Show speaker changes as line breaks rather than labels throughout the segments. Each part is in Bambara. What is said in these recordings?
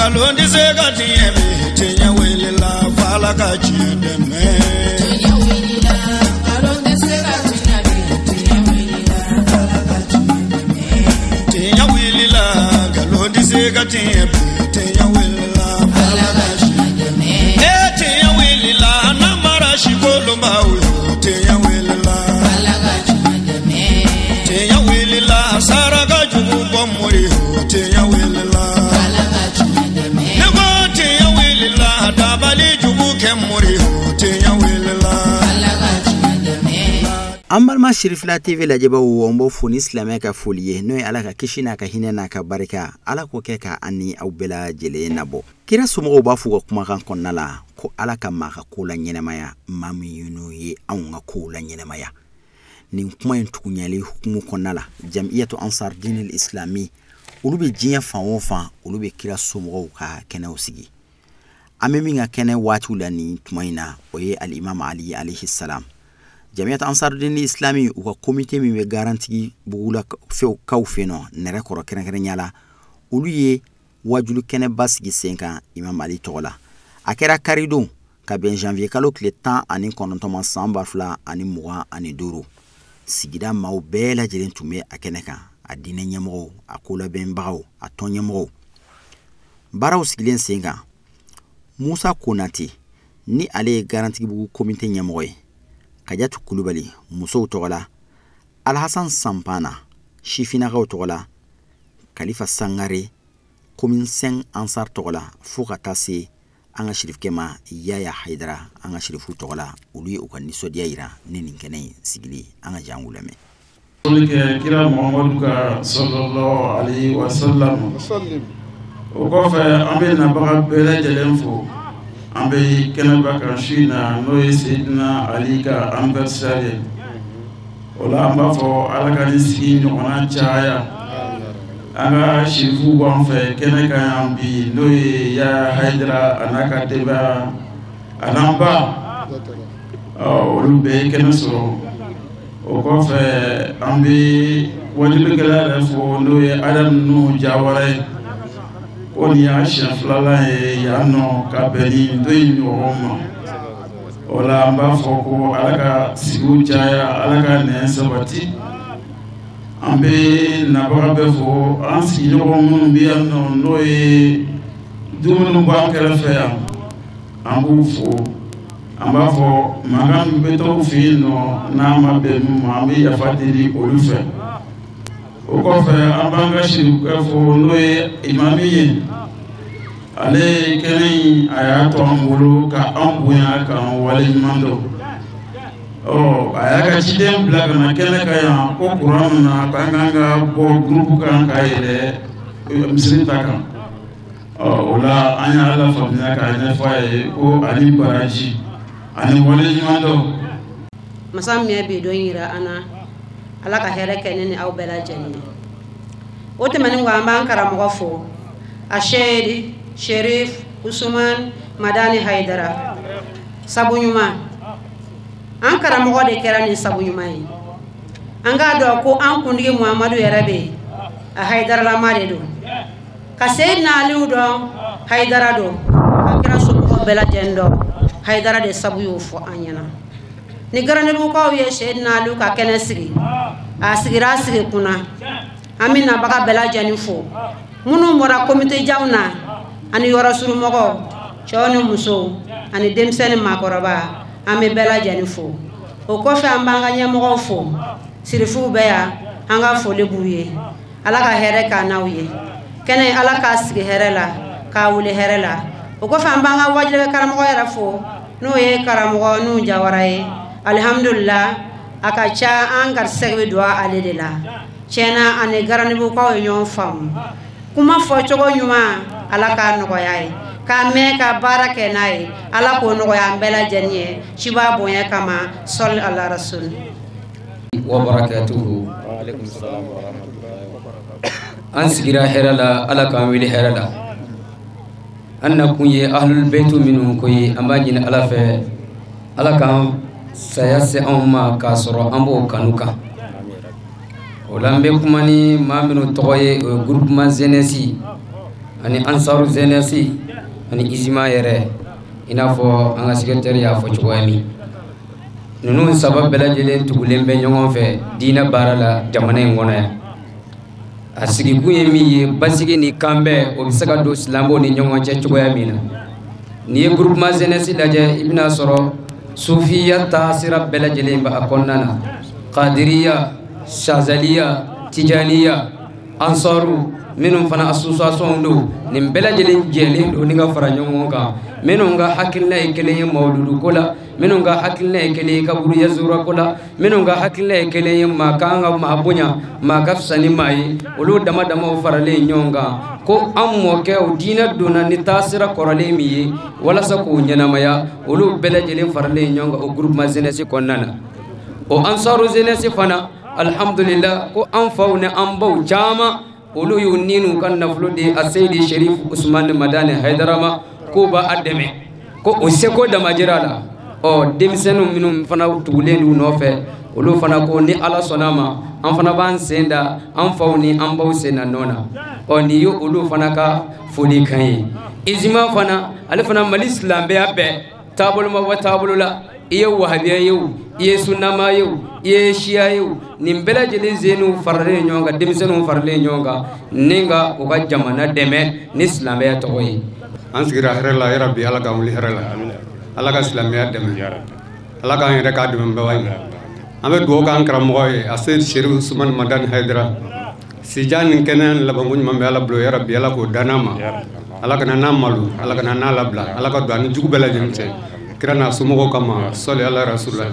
Nkalon tɛ se ka tiɲɛ bi, tiɲɛ wulila f'Ala ka tiɲɛ dɛmɛ.
Tiɲɛ wulila, nkalon tɛ se ka tiɲɛ bi, tiɲɛ wulila f'Ala ka tiɲɛ dɛmɛ.
Tiɲɛ wulila, nkalon tɛ se ka tiɲɛ bi, tiɲɛ wulila f'Ala ka tiɲɛ
dɛmɛ.
E tiɲɛ wulila, namara si kolonbaw yo, tiɲɛ wulila
f'Ala ka tiɲɛ dɛmɛ.
Tiɲɛ wulila, saraka jugu bɔ mori yo, tiɲɛ wulila
f'Ala ka tiɲɛ dɛmɛ.
Ne ko tiɲɛ wulila, dabali jugu kɛ mori yo, tiɲɛ wulila
f'Ala ka tiɲɛ dɛmɛ.
An balima Sirifila TV lajɛbaw, an b'o fo ni silamɛ ka foli ye, n'o ye Ala ka kisi n'a ka hinɛ n'a ka barika, Ala k'o kɛ ka an ni aw bɛɛ lajɛlen nabɔ. Kira somɔgɔw b'a f'u ka kumakan kɔnɔna la ko Ala ka maa ka ko la ɲɛnɛmaya, maa min n'o ye anw ka kow la ɲɛnɛmaya. Nin kuma in tugunyali hukumu kɔnɔna la, Jamiyatu Ansar Dinil Islami, olu bɛ diɲɛ fan o fan, olu bɛ kira somɔgɔw ka kɛnɛw sigi. An bɛ min ka kɛnɛ waatiw la nin tuma in na, o ye Alimam Ali alayhi salam. Jamiyatu Ansar Dinil Islami, u ka komite min bɛ garantigi bugula kaw fɛ yen nɔ, nɛrɛkɔrɔ kɛrɛnkɛrɛnya la, olu ye wajulu kɛnɛba sigi sen kan Imam Ali tɔgɔ la. A kɛra karidon ka bɛn janvier kalo tile 19 ma san 2025. Sigida maaw bɛɛ lajɛlen tun bɛ a kɛnɛ kan, a diinɛ ɲɛmɔgɔw, a kolabɛnbagaw, a tɔn ɲɛmɔgɔw. Baaraw sigilen sen kan, Musa Konate ni ale ye Garantigibugu komite ɲɛmɔgɔ ye, Kajatu Kulubali musow tɔgɔ la, Alhasan Sanpana sifinnakaw tɔgɔ la, Kalifa Sangare commune 5 Ansar tɔgɔ la, fo ka taa se an ka sirifukɛ ma Yaya Hayidara an ka sirifu tɔgɔ la, olu ye u ka nisɔndiya yira ni nin kɛnɛ in sigili. An ka jan k'u lamɛn.
Kɛ kira Muhamadu ka sallallahu alaihi wa sallam. O kɔfɛ, an bɛ nabaga bɛɛ lajɛlen fo. An bɛ kɛnɛba kan su in na, n'o ye Seyidina Ali ka anniversaire ye. O la, an b'a fɔ Ala ka nin sigi ɲɔgɔnna caya. An ka sirifuw b'an fɛ kɛnɛ kan yan bi, n'o ye Yaya Hayidara a n'a ka denbaya a n'an ba, olu bɛɛ ye kɛnɛ sɔrɔ. O kɔfɛ, an bɛ wajulikɛla yɛrɛ fo, n'o ye Adamu Nuhu Jawara ye, ko nin y'a siɲɛ filanan ye yan nɔ ka bɛn ni don in ɲɔgɔn ma. O la, an b'a fɔ ko Ala ka sigiw caya, Ala ka nɛn sabati. An bɛ nabaga bɛɛ fo, an sigiɲɔgɔn minnu bɛ yan nɔ, n'o ye du minnu b'an kɛrɛfɛ yan, an b'u fo. An b'a fɔ mankan min bɛ tɔw fɛ yen nɔ, n'a ma bɛn min ma, an bɛ yafa deli olu fɛ. O kɔfɛ, an b'an ka sirikɛ fo, n'o ye imami ye. Ale ye kɛnɛ in, a y'a to an bolo ka an bonya k'an waleɲuman dɔn. Ɔ a y'a ka ciden bila ka na kɛnɛ kan yan ko kuran nana, k'an kan ka bɔ gurupu kan ka yɛlɛ misiri ta kan. Ɔ o la, an y'a lafaamuya k'a ɲɛfɔ a ye ko ani baraji ani waleɲuman dɔn.
Masa min ye bi don yira an na, Ala ka hɛrɛ kɛ ne ni aw bɛɛ lajɛlen ye. O tɛmɛnen kɔ, an b'an karamɔgɔ fo, a Seyidi Sherif Usman Madani Hayidara, sabu ɲuman. An karamɔgɔ de kɛra nin sabu ɲuman ye. An k'a dɔn ko an kuntigi Muhamadu yɛrɛ bɛ yen, a Hayidaralama de don. Ka Seyidina Aliyu dɔn, Hayidara don. Ka kira somɔgɔw bɛɛ lajɛlen dɔn, Hayidara de sabu y'o fɔ an ɲɛna. Ni Garantibugukaw ye Seyidina Aliyu ka kɛnɛ sigi, a sigira a sigi kunna. An bɛ nabaga bɛɛ lajɛlen fo, minnu bɔra komite janw na, ani yɔrɔ surumɔgɔw, cɛw ni musow ani denmisɛnnin maakɔrɔba, an bɛ bɛɛ lajɛlen fo. O kɔfɛ, an b'an ka ɲɛmɔgɔw fo. Sirifuw bɛ yan, an ka foli b'u ye. Ala ka hɛrɛ k'an n'aw ye. Kɛnɛ, Ala k'a sigi hɛrɛ la, k'a wuli hɛrɛ la. O kɔfɛ, an b'an ka wajilikɛ karamɔgɔ yɛrɛ fo, n'o ye karamɔgɔ Nuhu Jawara ye. Alihamudulila, a ka ca an garisɛgɛ bɛ don ale de la. Tiɲɛna, ani Garantibugukaw ye ɲɔgɔn faamu. Kuma fɔcogo ɲuman, Ala k'a nɔgɔya ye, k'a mɛn ka baara kɛ n'a ye, Ala k'o nɔgɔya an bɛɛ lajɛlen ye ciba bonya kama. Sɔli ala rasul.
Wa barakatuhu. An sigira hɛrɛ la, Ala k'an wuli hɛrɛ la. An na kun ye ahlul beitu minnu ko ye, an b'a ɲini Ala fɛ, Ala k'an saya se anw ma k'a sɔrɔ an b'o kanu kan. O la, an bɛ kuma ni maa minnu tɔgɔ ye, o ye groupement jeunesse. Ani Ansaru Zenesi ani Izima yɛrɛ, i n'a fɔ an ka secrétaire y'a fɔ cogoya min, ninnu saba bɛɛ lajɛlen tugulen bɛ ɲɔgɔn fɛ diinɛ baara la jamana in kɔnɔ yan. A sigikun ye min ye, basigi ni kanbɛn, o bɛ se ka don silamɛw ni ɲɔgɔn cɛ cogoya min na. N'i ye groupement jeunesse lajɛ, i bɛna sɔrɔ sufiya taasira bɛɛ lajɛlen bɛ a kɔnɔna na, kadiriya, shazaliya, tijaniya, ansaru, minnu fana association don, nin bɛɛ lajɛlen jɛlen don ni ka fara ɲɔgɔn kan, minnu ka hakilina ye kelen ye mawuludu ko la, minnu ka hakilina ye kelen ye kaburu yazura ko la, minnu ka hakilina ye kelen ye maa kan ka maa bonya, maa ka fisa ni maa ye, olu dama damaw faralen ɲɔgɔn kan ko an mɔkɛw diinɛ donna ni taasira kɔrɔlen min ye walasa k'o ɲɛnamaya, olu bɛɛ lajɛlen faralen ɲɔgɔn kan o groupement jeunesse kɔnɔna na. O Ansaru jeunesse fana, alhamdulillah, ko an faw ni an baw caman, olu y'u ni n'u ka nafolo di a Seyidi Sherif Usumani Madani Hayidara ma, k'u b'a dɛmɛ, ko o seko damajira la. Ɔ denmisɛnninw minnu fana tugulen d'u nɔfɛ, olu fana ko ni Ala sɔnna ma, an fana b'an sen da an faw ni an baw sen na nɔ na. Ɔ nin ye olu fana ka folikan ye. Izima fana, ale fana Mali silamɛya bɛɛ taabolo ma bɔ taabolo la, i ye wahabiya ye o, i ye sunnama ye o, i ye siya ye o, nin bɛɛ lajɛlen zeniw faralen ɲɔgɔn kan, denmisɛnninw faralen ɲɔgɔn kan ni ka u ka jamana dɛmɛ ni silamɛya tɔgɔ ye.
An sigira hɛrɛ la, yarabi Ala k'an wuli hɛrɛ la, Ala ka silamɛya dɛmɛ, Ala k'an yɛrɛ k'a dɛmɛbaga ye. An bɛ dugawu k'an karamɔgɔ ye, a Seyidi Sherif Usumani Madani Hayidara, sijan ni kɛnɛya ni labanko ɲuman bɛ Ala bolo, yarabi Ala k'o dan n'a ma, Ala kana n'a malo, Ala kana n'a labila, Ala ka don an ni jugu bɛɛ lajɛlen cɛ, kira n'a somɔgɔw kama, sɔli ala rasulila.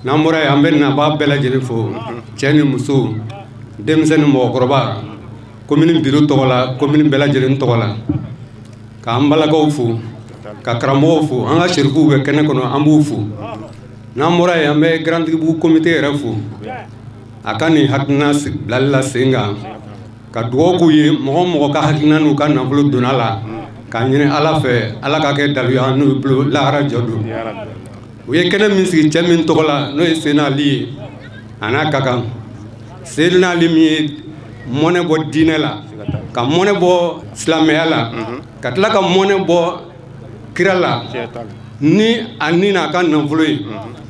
N'an bɔra yen, an bɛ nabaa bɛɛ lajɛlen fo, cɛ ni muso, denmisɛn ni mɔgɔkɔrɔba, komini biro tɔgɔ la, komini bɛɛ lajɛlen tɔgɔ la, k'an balakaw fo, ka karamɔgɔw fo, an ka sirikiw bɛ kɛnɛ kɔnɔ, an b'u fo. N'an bɔra yen, an bɛ Garantigibugu komite yɛrɛ fo, a ka nin hakilina bilali la sen kan, ka dugawu k'u ye, mɔgɔ mɔgɔ ka hakilina n'u ka nafolo donna la, k'a ɲini Ala fɛ, Ala ka kɛ daluya n'u bolo lahara jɔ don. U ye kɛnɛ min sigi cɛ min tɔgɔ la, n'o ye Seyidina Ali ye, a n'a ka kan. Seyidina Ali min ye mɔnɛ bɔ diinɛ la, ka mɔnɛ bɔ silamɛya la, ka tila ka mɔnɛ bɔ kira la, ni a ni n'a ka nafolo ye,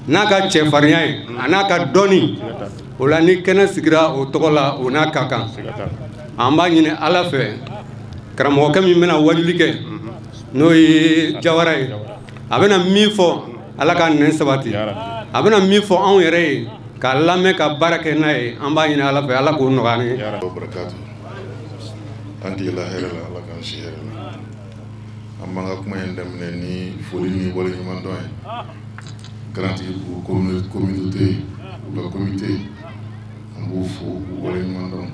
n'a ka cɛfarinya ye, a n'a ka dɔnni, o la ni kɛnɛ sigira o tɔgɔ la, o n'a ka kan. An b'a ɲini Ala fɛ, karamɔgɔkɛ min bɛna wajuli kɛ, n'o ye Jawara ye, a bɛna min fɔ, Ala ka nɛn sabati, a bɛna min fɔ anw yɛrɛ ye, k'a lamɛn ka baara kɛ n'a ye, an b'a ɲini Ala fɛ, Ala k'o nɔgɔya an ye.
An tilela hɛrɛ la, Ala k'an si hɛrɛ la. An b'an ka kuma in daminɛ ni foli ni waleɲumandɔn ye. Garantigibugu communauté, u ka comité, an b'u fo k'u waleɲumandɔn.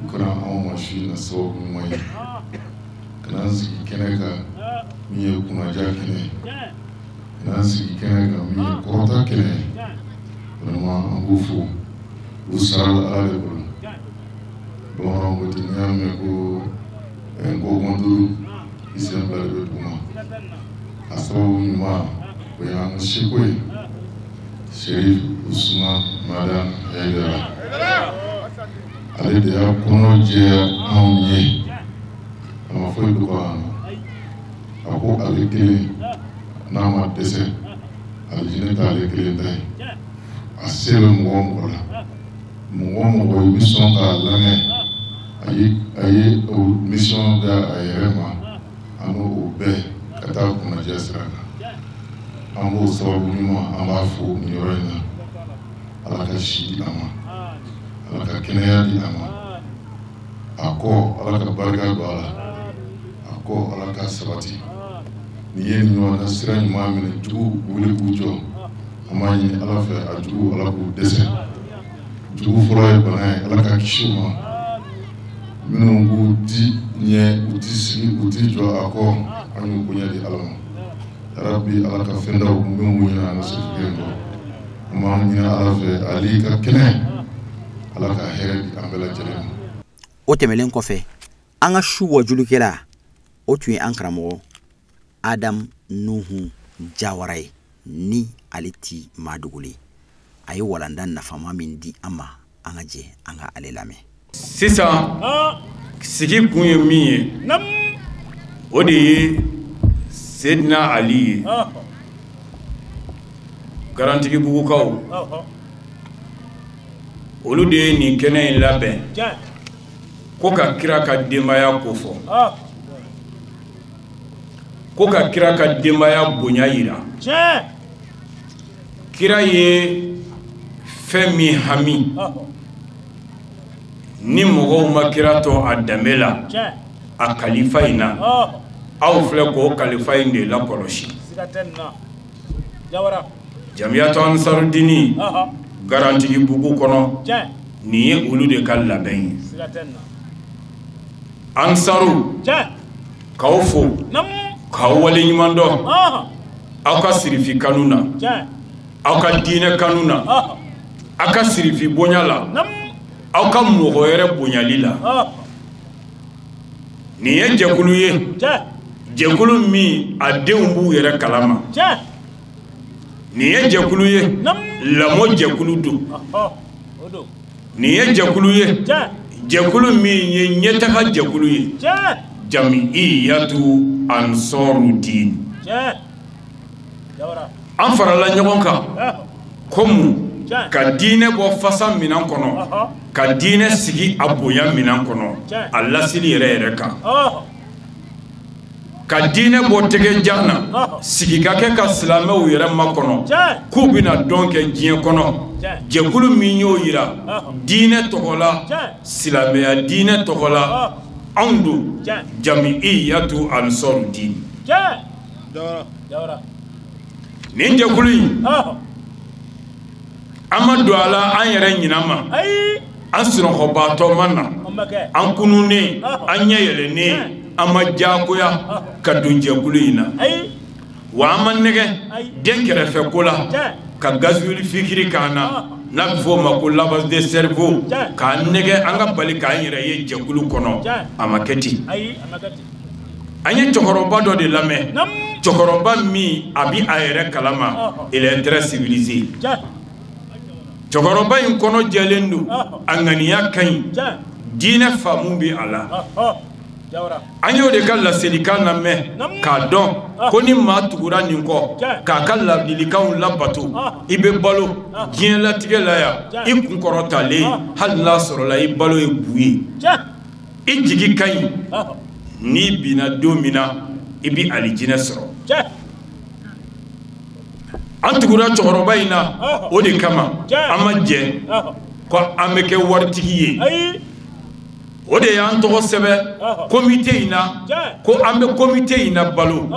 U kɛra anw ma su in na sababu ɲuman ye, ka n'an sigi kɛnɛ kan min ye kunnaja kɛnɛ ye, ka n'an sigi kɛnɛ kan min ye kɔrɔta kɛnɛ ye. Vraiment an b'u fo, u sara la Ala de bolo. Bamananw ko ten, n'i y'a mɛn ko nkɔkɔn duuru, i sen fila de bɛ duguma. A sababu ɲuman, o y'an ka seko ye, Sherif Usumani Madani Hayidara, ale de y'a kɔnɔ jɛya anw ye, a ma foyi dogo an na. A ko ale kelen n'a ma dɛsɛ, alijinɛ t'ale kelen ta ye. A se bɛ mɔgɔ o mɔgɔ la, mɔgɔ o mɔgɔ i bɛ sɔn k'a lamɛn, a ye o mission da a yɛrɛ ma, an n'o bɛɛ ka taa kunnadiya sira kan. An b'o sababu ɲuman, an b'a fo nin yɔrɔ in na. Ala ka si di a ma, Ala ka kɛnɛya di a ma, a kɔ Ala ka barika don a la, a kɔ Ala ka sabati. N'i ye nin ɲɔgɔnna sira ɲuman minɛ, jugu wuli k'u jɔ, an b'a ɲini Ala fɛ, a jugu Ala k'u dɛsɛ. Jugu fɔlɔ ye bana ye, Ala ka kisi u ma. Minnu b'u di ɲɛ, u ti sigi, u ti jɔ a kɔ, an y'u koɲɛ di Ala ma. Yarabi Ala ka fɛn d'aw min b'u ɲɛna an ka se kelen kɔ. An b'an ɲini Ala fɛ, Ali ka kɛnɛ, Ala ka hɛrɛ di an bɛɛ lajɛlen ma.
O tɛmɛnen kɔfɛ, an ka su wajulikɛla, o tun ye an karamɔgɔ Adam Nuhu Jawara ye, ni ale ti maa dogolen. A ye walanda nafama min di an ma, an ka jɛ an ka ale lamɛn.
Sisan Sigi kun ye min ye, o de ye Seydina Ali ye. Garantigibugukaw, olu de ye nin kɛnɛ in labɛn ko ka kira ka denbaya kofɔ, ko ka kira ka denbaya bonya yira. Kira ye fɛn min hami ni mɔgɔw ma kira to a danbe la, a kalifa in na, aw filɛ k'o kalifa in de lakɔlɔsi. Jamiyatu Ansarudini Garantigibugu kɔnɔ, nin ye olu de ka labɛn ye. Ansaru, k'aw fo k'aw waleɲuman dɔn aw ka sirifi kanu na, aw ka diinɛ kanu na, aw ka sirifi bonya la, aw ka mɔgɔ yɛrɛ bonyali la. Nin ye jɛkulu ye, jɛkulu min a denw b'u yɛrɛ kalama. Nin ye jɛkulu ye, lamɔ jɛkulu don. Nin ye jɛkulu ye, jɛkulu min ye ɲɛtaga jɛkulu ye. Jamiyatu Ansarudin. An farala ɲɔgɔn kan ko mun? Ka diinɛ bɔ fasa minɛn kɔnɔ, ka diinɛ sigi a bonya minɛn kɔnɔ, a lasili yɛrɛ yɛrɛ kan. Ka diinɛ bɔ tɛgɛjan na, sigi ka kɛ ka silamɛw yɛrɛ makɔnɔ k'u bɛna dɔn kɛ diɲɛ kɔnɔ. Jɛkulu min y'o yira diinɛ tɔgɔ la, silamɛya diinɛ tɔgɔ la, anw don Jamiyatu Ansarudin. Nin jɛkulu in, an ma don a la an yɛrɛ ɲinan ma, an sunɔgɔbaatɔ ma na, an kununnen, an ɲɛ yɛlɛnnen, an ma diyagoya ka don jɛkulu in na. Wa an ma nɛgɛ den kɛrɛfɛ ko la ka gazuwili fikiri k'an na, n'a bɛ fɔ o ma ko lavage de cerveau, k'an nɛgɛ an ka bali k'an yɛrɛ ye jɛkulu kɔnɔ. A ma kɛ ten. An ye cɛkɔrɔba dɔ de lamɛn, cɛkɔrɔba min a bi a yɛrɛ kalama, il est très civilisé. Cɛkɔrɔba in kɔnɔ jɛlen don, a ŋaniya ka ɲi, diinɛ faamu bɛ a la. An y'o de ka laselikan lamɛn k'a dɔn ko ni maa tugura nin kɔ k'a ka ladilikanw labato, i bɛ balo diɲɛlatigɛ la yan, i kunkɔrɔtalen, hali n'a sɔrɔla i balo ye bu ye, i jigi ka ɲi, n'i binna don min na i bɛ alijinɛ sɔrɔ. An tugura cɛkɔrɔba in na o de kama, an ma jɛ ko an bɛ kɛ waritigi ye. O de y'an tɔgɔ sɛbɛn komite in na, ko an bɛ komite in na balo,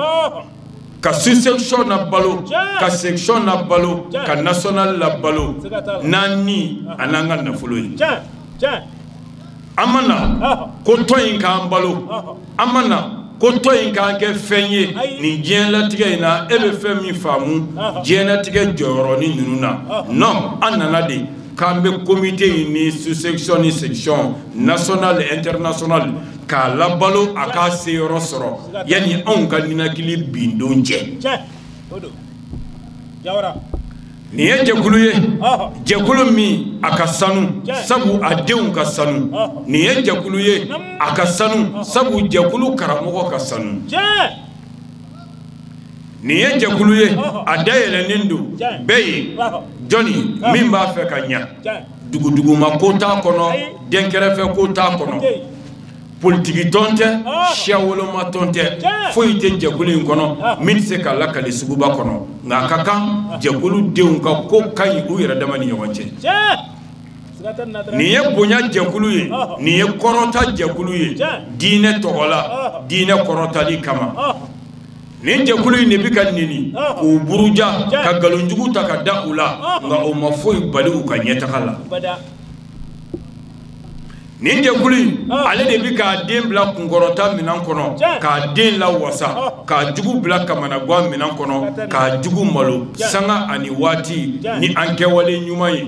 ka sous-section na balo, ka section na balo, ka national la balo, n'an ni a n'an ka nafolo ye. An ma na ko tɔn in k'an balo, an ma na ko tɔn in k'an kɛ fɛn ye nin diɲɛlatigɛ in na. E bɛ fɛn min faamu diɲɛlatigɛ jɔyɔrɔnin ninnu na, non, an nana de k'an bɛ komite in ni sous-section ni section nationale internationale k'a labalo a k'a seyɔrɔ sɔrɔ yanni anw ka ninakili bindon cɛ. Nin ye jɛkulu ye, jɛkulu min a ka sanu sabu a denw ka sanu. Nin ye jɛkulu ye, a ka sanu sabu jɛkulu karamɔgɔ ka sanu. Nin ye jɛkulu ye, a dayɛlɛnnen don bɛɛ ye. Jɔnni min b'a fɛ ka ɲa, duguduguma ko t'a kɔnɔ, denkɛrɛfɛ ko t'a kɔnɔ, politiki tɔn tɛ, siya woloma tɔn tɛ, foyi tɛ jɛkulu in kɔnɔ min tɛ se ka lakali suguba kɔnɔ. Nka a ka kan jɛkulu denw ka ko ka ɲi u yɛrɛ dama ni ɲɔgɔn cɛ. Nin ye bonya jɛkulu ye, nin ye kɔrɔta jɛkulu ye diinɛ tɔgɔ la, diinɛ kɔrɔtali kama. Nin jɛkulu in de bɛ ka neni k'u buruja ka nkalonjugu ta ka da u la, nka o ma foyi bali u ka ɲɛtaga la. Nin jɛkulu in, ale de bɛ k'a den bila kunkɔrɔta minɛn kɔnɔ, k'a den lawasa, k'a jugu bila kamanagan minɛn kɔnɔ, k'a jugu malo sanga ani waati ni an kɛwale ɲuman ye.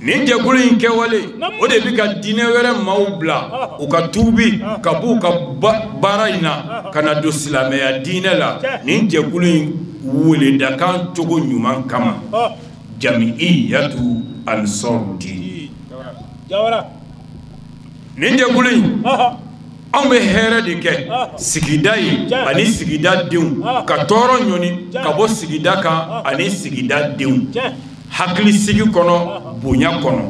Nin jɛkulu in kɛwale, o de bɛ ka diinɛ wɛrɛ maaw bila u ka tuubi ka b'u ka baara in na ka na don silamɛya diinɛ la. Nin jɛkulu in weledakan cogo ɲuman kama, Jamiyatu Ansarudin. Nin jɛkulu in, anw bɛ hɛrɛ de kɛ sigida ye ani sigida denw, ka tɔɔrɔ ɲɔni ka bɔ sigida kan ani sigida denw, hakilisigi kɔnɔ, bonya kɔnɔ.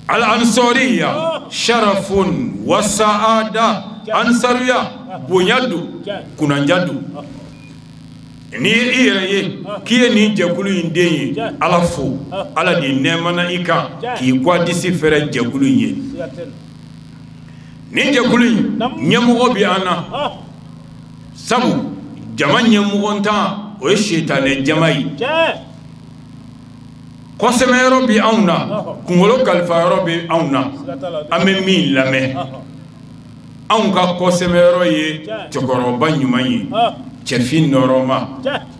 Al-ansariya sharafun wa sa'ada, ansaruya bonya don, kunnanja don. N'i ye i yɛrɛ ye k'i ye nin jɛkulu in den ye, Ala fo, Ala de nɛɛmana i kan k'i kɔ disi fɛrɛ jɛkulu in ye. Nin jɛkulu in ɲɛmɔgɔ bɛ an na, sabu jama ɲɛmɔgɔntan o ye sitanɛ jama ye. Kɔsɛmɛyɔrɔ bɛ anw na, kunkolo kalifayɔrɔ bɛ anw na, an bɛ min lamɛn. Anw ka kɔsɛmɛyɔrɔ ye cɛkɔrɔba ɲuman ye, cɛfin nɔrɔma,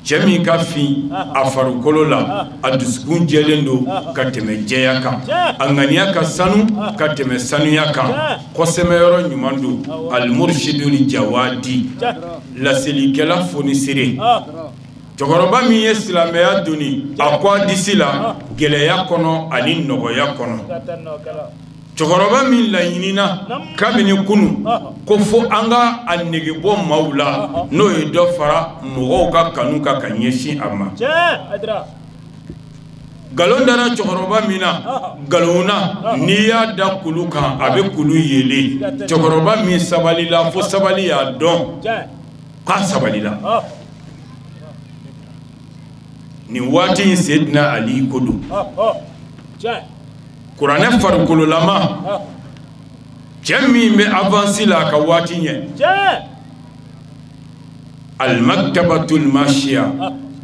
cɛ min ka fin a farikolo la, a dusukun jɛlen don ka tɛmɛ jɛya kan, a ŋaniya ka sanu ka tɛmɛ sanuya kan. Kɔsɛmɛyɔrɔ ɲuman don, al-murshidul jawadi, laselikɛla fonisere. Cɛkɔrɔba min ye silamɛya doni a ko a disi la gɛlɛya kɔnɔ ani nɔgɔya kɔnɔ. Cɛkɔrɔba min laɲinina kabini kunu ko fo an ka a nege bɔ maaw la, n'o ye dɔ fara mɔgɔw ka kanu kan ka ɲɛsin a ma. Nkalon dara cɛkɔrɔba min na, nkalon na, n'i y'a da kulu kan a bɛ kulu yeelen. Cɛkɔrɔba min sabalila fo sabali y'a dɔn k'a sabalila. Nin waati in Seydina Ali ko don. Kuranɛ farikololama, cɛ min bɛ avance la a ka waati ɲɛ. Al-maktabatul mashiya,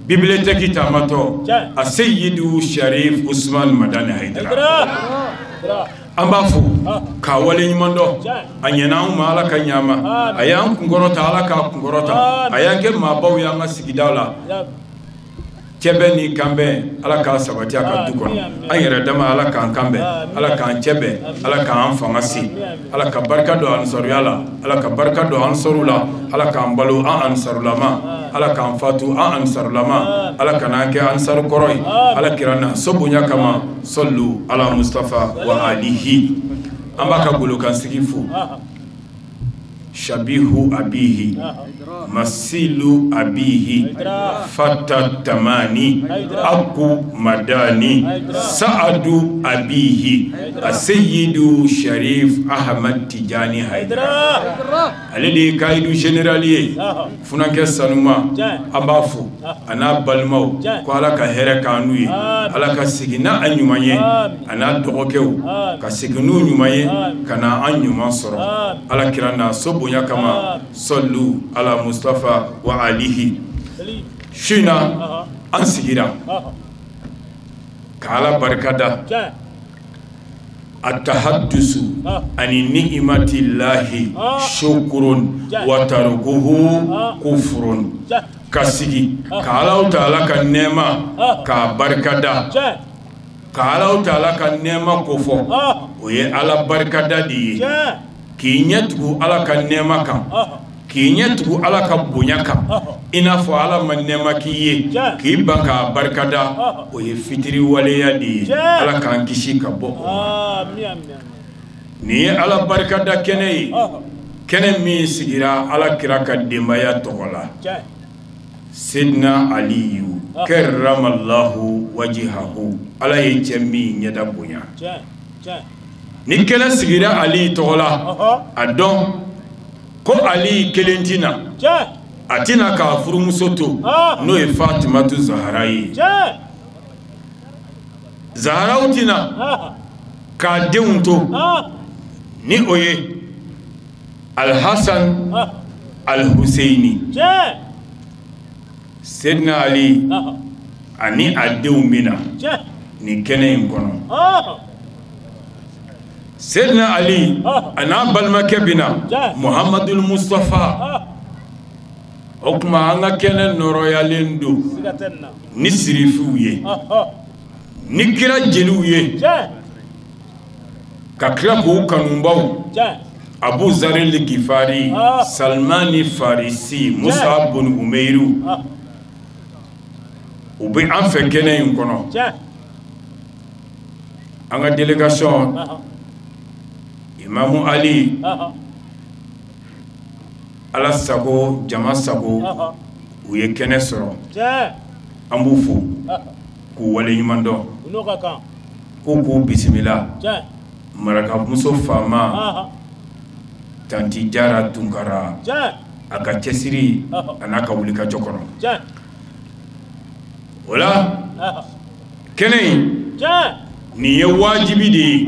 bibliothèque taamatɔ, a Seyidu Sharif Usman Madani Hayidara. An b'a fo k'a waleɲuman dɔn, a ɲɛna anw ma, Ala ka ɲɛ ma, a y'an kunkɔrɔta, Ala k'a kunkɔrɔta, a y'an kɛ maabaw ye an ka sigidaw la. Cɛbɛn ni kanbɛn, Ala k'a sabati a ka du kɔnɔ. An yɛrɛ dama, Ala k'an kanbɛn, Ala k'an cɛbɛn, Ala k'an fanga se, Ala ka barika don ansaruya la, Ala ka barika don ansaru la, Ala k'an balo an ansarulama, Ala k'an fatu an ansarulama, Ala kan'an kɛ ansaru kɔrɔ ye, Ala kira na so bonya kama, sallu ala Mustafa wa alihi. An b'a ka golokansigi fo. Shabihu abihi, masilu abihi, fata tamani, aku madani, sa'adu abihi, aseyidu Sharif Ahmad Tijani Haidara. Ale de ye kayidu général ye, funankɛ sanuma, an b'a fo a n'a balimaw ko Ala ka hɛrɛ k'an n'u ye, Ala ka segin n'a ɲuman ye, a n'a dɔgɔkɛw ka segin n'u ɲuman ye, ka na an ɲuman sɔrɔ. Ala kira n'a so bonya kama, sallu ala Mustafa wa alihi. Su in na an sigira ka Ala barikada. Atahaddusu ani ni'imatillahi shukurun wa tarukuhu kufurun. Ka sigi ka Alahu taala ka nɛɛma k'a barikada, ka Alahu taala ka nɛɛma kofɔ, o ye Ala barikada de ye. K'i ɲɛ tugu Ala ka nɛɛma kan, k'i ɲɛ tugu Ala ka bonya kan, i n'a fɔ Ala ma nɛɛma k'i ye, k'i ban k'a barikada, o ye fitiriwaleya de ye. Ala k'an kisi ka bɔ o ma. Nin ye Ala barikada kɛnɛ ye, kɛnɛ min sigira Ala kira ka denbaya tɔgɔ la. Seydina Aliyu karramallahu wajihahu, Ala ye cɛ min ɲɛda bonya. Ni kɛnɛ sigira Ali tɔgɔ la, a dɔn ko Ali kelen tɛna, a tɛna k'a furumuso to, n'o ye Fatimatu Zahara ye. Zaharaw tɛna k'a denw to, ni o ye Alhasan Alhuseini. Seydina Ali ani a denw bɛ na nin kɛnɛ in kɔnɔ. Seydina Ali a n'a balimakɛ bɛ na, Muhamadul Mustafa. O tuma an ka kɛnɛ nɔrɔyalen don ni sirifiw ye, ni kira jeliw ye, ka tila k'u kanubaw, Abu Zaril Gifari, Salmani Farisi, Musa bun Umeiru, u bɛ an fɛ kɛnɛ in kɔnɔ. An ka délégation Imamu Ali, Ala sago jama sago, u ye kɛnɛ sɔrɔ, an b'u fo k'u waleɲuman dɔn, ko k'u bisimila. Marakamuso faama Tanti Jara Tunkara, a ka cɛsiri a n'a ka wulikajɔ kɔnɔ. O la kɛnɛ in, nin ye wajibi de ye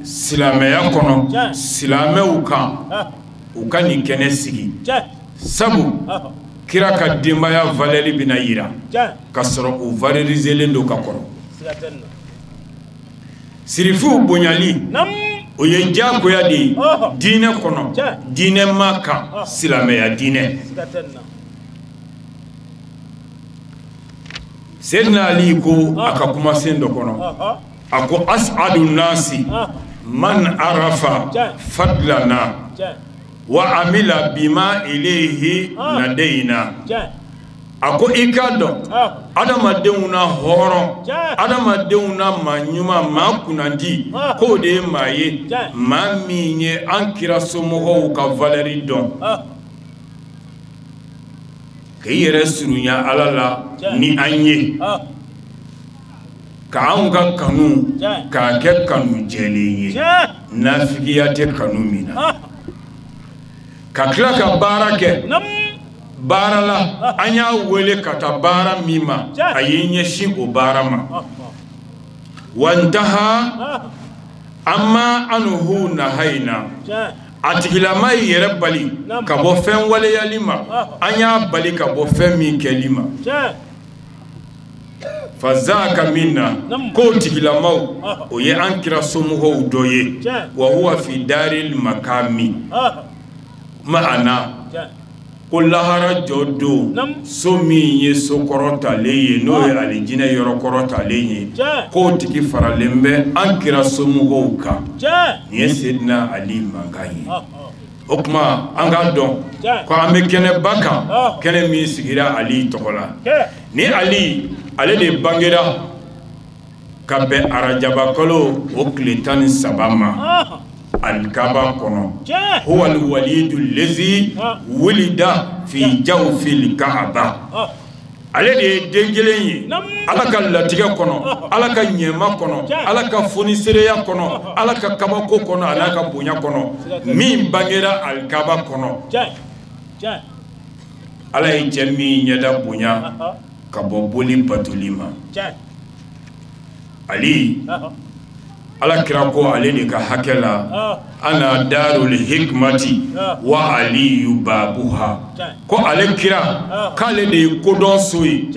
silamɛya kɔnɔ, silamɛw kan u ka nin kɛnɛ sigi, sabu kira ka denbaya valeur bɛna yira ka sɔrɔ u valorisélen don ka kɔrɔ. Sirifuw bonyali, o ye diyagoya de ye diinɛ kɔnɔ, diinɛ ma kan, silamɛya diinɛ. Seydina Ali ko a ka kumasen dɔ kɔnɔ, a ko as'adu nasi man arafa fadlana wa amila bima ilayhi nadayna. A ko i k'a dɔn adamadenw na hɔrɔn, adamadenw na maa ɲuman, maa kunnandi, k'o de ye maa ye, maa min ye an kira somɔgɔw ka valeur dɔn, k'i yɛrɛ surunya Ala la ni an ye, k'anw ka kanu k'a kɛ kanu jɛlen ye, nafigiya tɛ kanu min na, ka tila ka baara kɛ baara la an y'a wele ka taa baara min ma, a y'i ɲɛsin o baara ma. Wantaha amma anhu nahayna, a tigilama y'i yɛrɛ bali ka bɔ fɛn waleyali ma, an y'a bali ka bɔ fɛn min kɛli ma. Fazaka minna, k'o tigilamaw o ye an kira somɔgɔw dɔ ye. Wa huwa fi daril makami ma'ana, ko lahara jɔ don, so min ye so kɔrɔtalen ye, n'o ye alijinɛ yɔrɔ kɔrɔtalen ye, k'o tigi faralen bɛ an kira somɔgɔw kan. Nin ye Seydina Ali mankan ye. O tuma an k'a dɔn ko an bɛ kɛnɛba kan, kɛnɛ min sigira Ali tɔgɔ la. Ni Ali, ale de bangera ka bɛn arajaba kalo o tile 13 ma alikaba kɔnɔ. Huwa alwalidu lezi wulida fi jawfil kaaba. Ale de ye den kelen ye Ala ka latigɛ kɔnɔ, Ala ka ɲɛma kɔnɔ, Ala ka fonisereya kɔnɔ, Ala ka kabako kɔnɔ, a n'a ka bonya kɔnɔ, min bangera alikaba kɔnɔ. Ala ye cɛ min ɲɛda bonya ka bɔ boli batoli ma. Ali, Ala kira ko ale de ka hakɛ la, ana darul hikmati wa aliyu babuha. Ko ale kira k'ale de ye kodɔn so ye,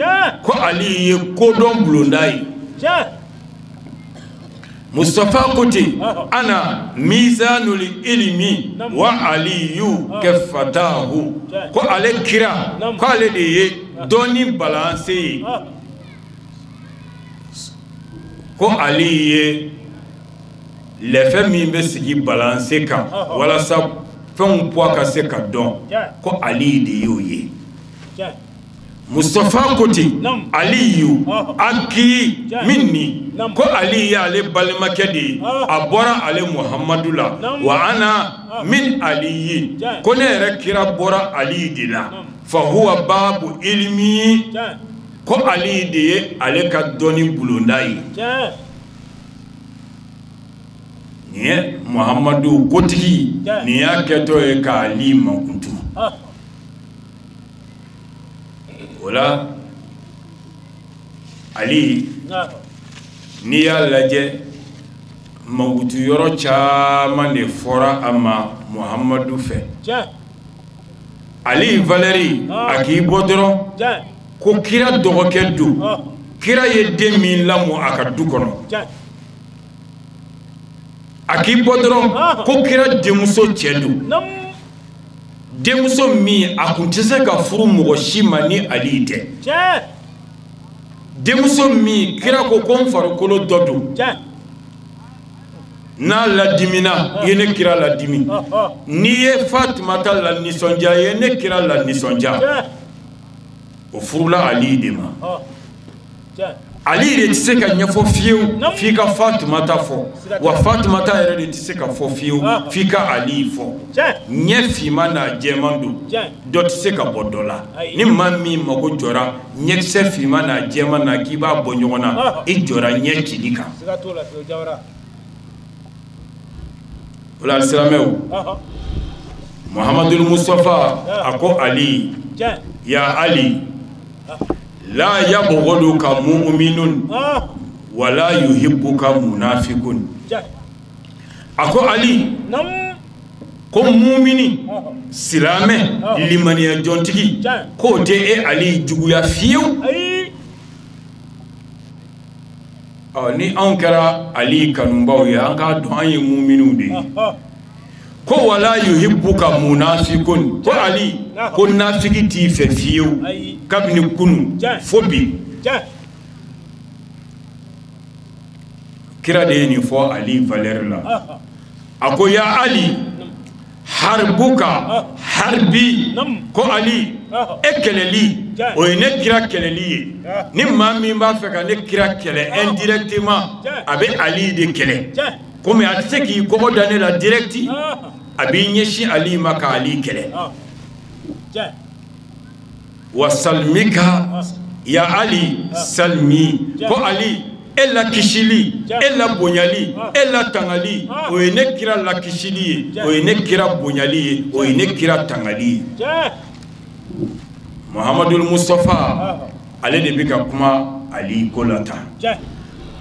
ko Ali ye kodɔn bulonda ye. Mustafa ko ten, ana mizanul ilmi wa aliyu kafatahu. Ko ale kira k'ale de ye dɔnni balanse ye, ko Ali ye lɛfɛ min bɛ sigi balanse kan walasa fɛnw poids ka se ka dɔn, ko Ali de y'o ye. Mustafa ko ten, Aliyu aki minni, ko Ali y'ale balimakɛ de ye, a bɔra ale Muhamadu la. Wa ana min Aliyi, ko ne yɛrɛ kira bɔra Ali de la. Fa huwa babu ilmi, ko Ali de ye ale ka dɔnni bulonda ye. Nin ye Muhamadu kotigi, nin y'a kɛtɔ ye k'Ali mankutu. O la Ali, n'i y'a lajɛ, mankutu yɔrɔ caman de fɔra a ma Muhamadu fɛ. Ali valeur, a k'i bɔ dɔrɔn ko kira dɔgɔkɛ don, kira ye den min lamɔ a ka du kɔnɔ. A k'i bɔ dɔrɔn ko kira denmuso cɛ don, denmuso min a kun tɛ se ka furu mɔgɔ si ma ni Ali tɛ. Denmuso min kira ko ko n farikolo dɔ don, n'a ladimina i ye ne kira ladimi, n'i ye Fatumata la nisɔndiya i ye ne kira la nisɔndiya. O furula Ali de ma. Ali de tɛ se ka ɲɛfɔ fiyewu f'i ka Fatumata fɔ, wa Fatumata yɛrɛ de tɛ se ka fɔ fiyewu f'i ka Ali fɔ. Ɲɛ finman n'a jɛman don, dɔ tɛ se ka bɔ dɔ la. Ni maa min mago jɔra ɲɛkisɛ finman n'a jɛman na k'i b'a bɔ ɲɔgɔn na, i jɔra ɲɛ cili kan. O la alisilamɛw, Muhamadul Mustafa a ko Ali, ya Ali, la yabghuduka mu'minun wala yuhibbuka munafiqun. A ko Ali, ko mumini silamɛ limaniya jɔntigi k'o tɛ e Ali juguya fiyewu. Ɔ ni anw kɛra Ali kanubaw ye, an k'a dɔn an ye muminiw de ye. Ko wala yuhibbuka munafiqun, ko Ali ko nafigi t'i fɛ fiyewu kabini kunu fo bi. Kira de ye nin fɔ Ali valeur la. A ko ya Ali, harbuka harbi, ko Ali e kɛlɛli o ye ne kira kɛlɛli ye. Ni maa min b'a fɛ ka ne kira kɛlɛ indirectement, a bɛ Ali de kɛlɛ. Komi a tɛ se k'i kɔgɔ da ne la direct, a b'i ɲɛsin Ali ma ka Ali kɛlɛ. Wa salmika ya Ali salmi, ko Ali e la kisili, e la bonyali, e la tangali, o ye ne kira la kisili ye, o ye ne kira bonyali ye, o ye ne kira tangali ye. Muhamadul Mustafa ale de bɛ ka kuma Ali ko la tan.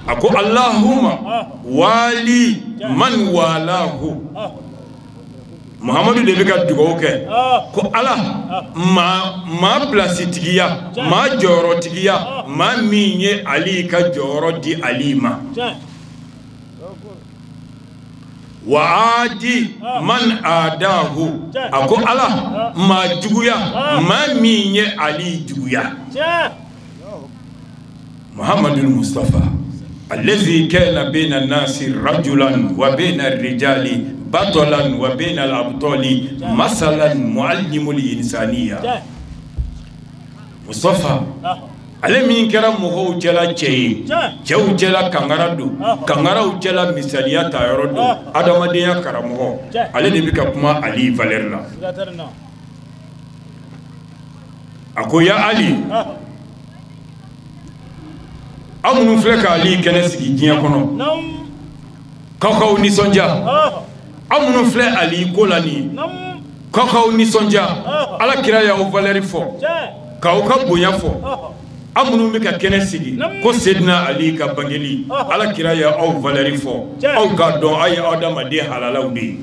A ko Allahumma wali man walahu. Muhamadu de bɛ ka dugawu kɛ ko Ala maa pilasitigiya, maa jɔyɔrɔtigiya, maa min ye Ali ka jɔyɔrɔ di Ali ma. Wa adi man adahu, a ko Ala maa juguya, maa min ye Ali juguya. Muhamadul Mustafa allazi kana bayna nasi rajulan wa bayna rijali batalan wa bayna al-abtali masalan muallimul insaniya. Mustafa ale min kɛra mɔgɔw cɛla cɛ ye, cɛw cɛla kangara don, kangaraw cɛla misaliya ta yɔrɔ don, adamadenya karamɔgɔ, ale de bɛ ka kuma Ali valeur la. A ko ya Ali, aw minnu filɛ k'Ali kɛnɛ sigi diɲɛ kɔnɔ, k'aw k'aw nisɔndiya. Aw minnu filɛ Ali ko la nin ye, k'aw k'aw nisɔndiya. Ala kira y'aw valeur fɔ, k'aw ka bonya fɔ. Aw minnu bɛ ka kɛnɛ sigi ko Sedina Ali ka bangeli, Ala kira y'aw valeur fɔ, aw k'a dɔn aw ye adamaden halalaw de ye.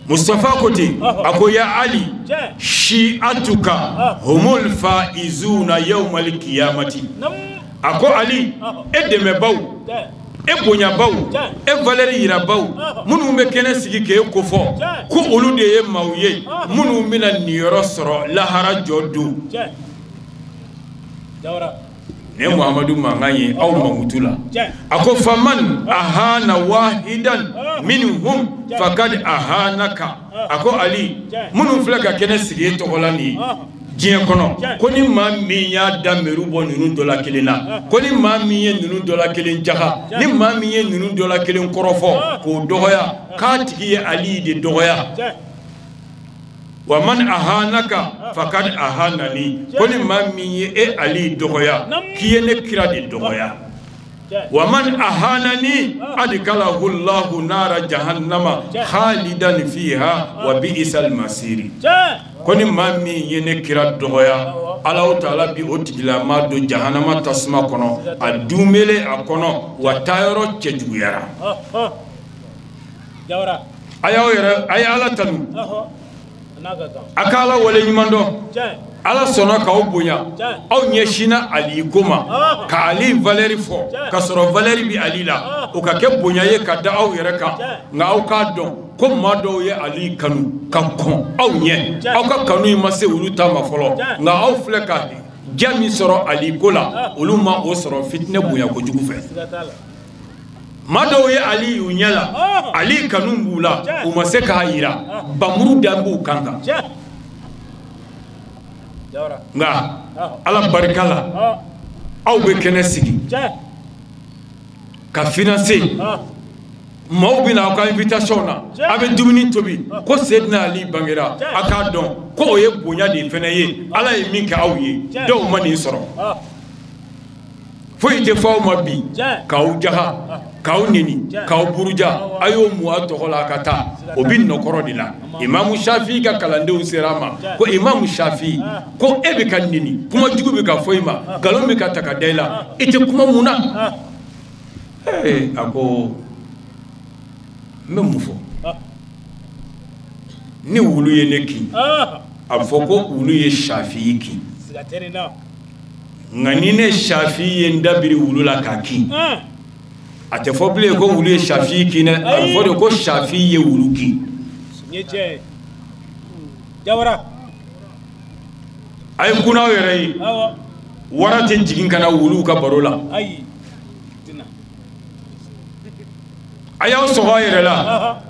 Mustafa ko ten, a ko ya Ali, shi'atuka humul faizuna yawmal qiyamati. A ko Ali, e dɛmɛbaw, e bonyabaw, e valeur yirabaw, minnu bɛ kɛnɛ sigi k'e kofɔ, ko olu de ye maaw ye minnu bɛna niyɔrɔ sɔrɔ lahara jɔ don. Nin ye Muhamadu mankan ye aw mankutu la. A ko faman ahana wahidan minhum fakad ahanaka. A ko Ali, minnu filɛ ka kɛnɛ sigi e tɔgɔ la nin ye diɲɛ kɔnɔ, ko ni maa min y'a da meru bɔ ninnu dɔ la kelen na, ko ni maa min ye ninnu dɔ la kelen jaga, ni maa min ye ninnu dɔ la kelen kɔrɔfɔ k'o dɔgɔya, k'a tigi ye Ali de dɔgɔya. Wa man ahanaka fakad ahanani, ko ni maa min ye e Ali dɔgɔya, k'i ye ne kira de dɔgɔya. Wa man ahanani adkalahu Allahu nara jahannama khalidan fiha wa bi'sal masiri. Ko ni maa min ye ne kira dɔgɔya, Alahu taala bi o tigilama don jahanama tasuma kɔnɔ, a dunbele a kɔnɔ, wa taayɔrɔ cɛjuguyara. A y'aw yɛrɛ, a ye Ala tanu, a ka Ala wale ɲuman dɔn. Ala sɔnna k'aw bonya, aw ɲɛsinna Ali ko ma, ka Ali valeur fɔ, ka sɔrɔ valeur bi Ali la, o ka kɛ bonya ye ka da aw yɛrɛ kan. Nka aw k'a dɔn ko maa dɔw ye Ali kanu ka kɔn aw ɲɛ, aw ka kanu in ma se olu ta ma fɔlɔ, nka aw filɛ ka diya min sɔrɔ Ali ko la, olu ma o sɔrɔ fitinɛ bonya kojugu fɛ. Maa dɔw ye Ali y'u ɲɛ la, Ali kanu b'u la, u ma se k'a yira, bamuru da b'u kan kan. Nka Ala barika la, Aw bɛ kɛnɛ sigi ka financer, maaw bɛ na aw ka invitation na, a bɛ dumuni tobi ko Seydina Ali bangera, a k'a dɔn ko o ye bonya de fana ye, Ala ye min kɛ aw ye, dɔw ma nin sɔrɔ. Foyi tɛ fɔ aw ma bi k'aw jaga, k'aw neni, k'aw buruja, a y'o mu a tɔgɔ la a ka taa, o bɛ nɔkɔrɔ de la. Imamu Shafi ka kalandenw sera a ma ko Imamu Shafi, ko e bɛ ka neni, kuma jugu bɛ ka fɔ i ma, nkalon bɛ ka ta ka da i la, i tɛ kuma mun na? Ee, a ko n bɛ mun fɔ? Ni wulu ye ne kin, a bɛ fɔ ko wulu ye Shafi kin. Nka ni ne Shafi ye n dabiri wulu la k'a kin, a tɛ fɔ bilen ko wulu ye Shafi kin dɛ, a bɛ fɔ de ko Shafi ye wulu kin. A ye kun n'aw yɛrɛ ye, wara tɛ jigin ka na wuluw ka baro la. A y'aw sɔgɔ aw yɛrɛ la.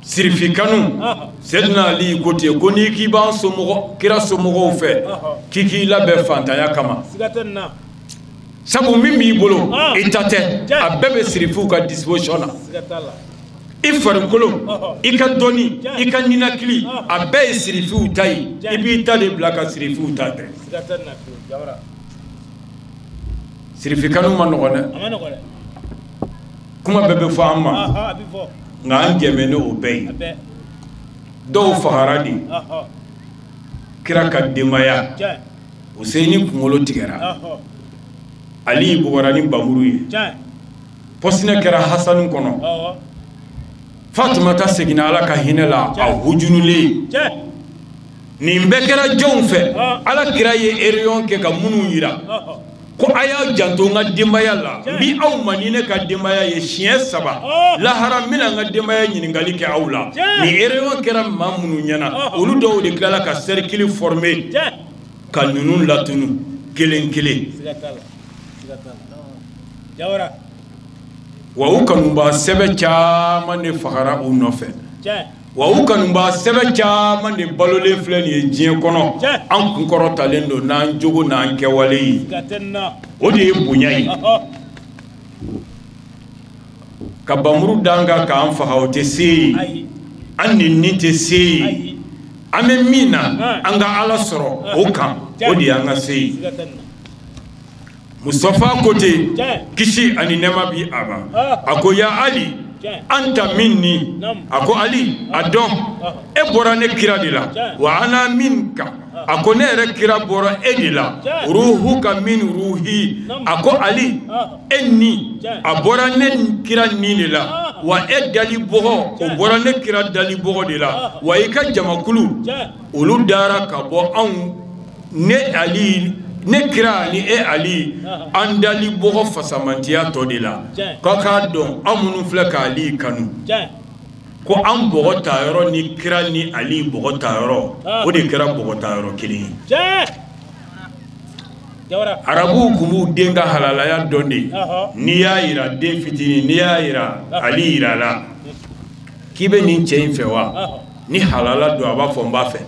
Sirifi kanu, Seydina Ali ko ten ko n'i k'i b'an somɔgɔ, kira somɔgɔw fɛ, k'i k'i labɛn fantanya kama. Sabu min b'i bolo, i ta tɛ, a bɛɛ bɛ sirifiw ka disposition na. I farikolo, i ka dɔnni, i ka ninakili, a bɛɛ ye sirifiw ta ye. I b'i ta de bila ka sirifiw ta tɛ. Sirifi kanu ma nɔgɔn dɛ. Kuma bɛɛ bɛ fɔ an ma, nka an jɛmɛ ni o bɛɛ ye. Dɔw fagara de kira ka denbaya, Useyini kunkolo tigɛra, Ali bugɔra ni bamuru ye, pɔsinɛ kɛra Hasanu kɔnɔ, Fatumata seginna Ala ka hinɛ la, a hujunulen. Nin bɛɛ kɛra jɔnw fɛ? Ala kira ye ereyɔn kɛ ka minnu yira ko a y'a janto n ka denbaya la, n bi aw ma ni ne ka denbaya ye siɲɛ 3, lahara n bɛna n ka denbaya ɲininkali kɛ aw la. Nin ereyɔn kɛra maa minnu ɲɛna, olu dɔw de tilala ka cercle former ka ninnu latunu kelen kelen. Wa u kanubaa sɛbɛ caman de fagara u nɔfɛ. Wa u kanubaa sɛbɛ caman de balolen filɛ nin ye diɲɛ kɔnɔ, an kunkɔrɔtalen don n'an jogo n'an kɛwale ye. O de ye bonya ye. Ka bamuru d'an kan k'an faga, o tɛ se ye, an nɛnini tɛ se ye. An bɛ min na, an ka Ala sɔrɔ o kan, o de y'an ka se ye. Mustafa ko ten, kisi ani nɛɛma bi a ma, a ko ya Ali, anta minni, a ko Ali, a dɔn e bɔra ne kira de la, wa ana minka, a ko ne yɛrɛ kira bɔra e de la, ruhuka min ruhi, a ko Ali, e ni a bɔra ne kira ni de la, wa e dali bɔgɔ o bɔra ne kira dali bɔgɔ de la, wa i ka jamakulu olu dara ka bɔ anw ne Ali, ne kira ni e Ali, an dali bɔgɔ fasamantiya tɔ de la. K'a k'a dɔn aw minnu filɛ k'Ali kanu, ko an bɔgɔ ta yɔrɔ ni kira ni Ali bɔgɔ ta yɔrɔ, o de kɛra bɔgɔ ta yɔrɔ kelen ye. Arabuw tun b'u den ka halalaya dɔn de. N'i y'a yira den fitinin, n'i y'a yira Ali yira la k'i bɛ nin cɛ in fɛ wa, ni halala don a b'a fɔ n b'a fɛ.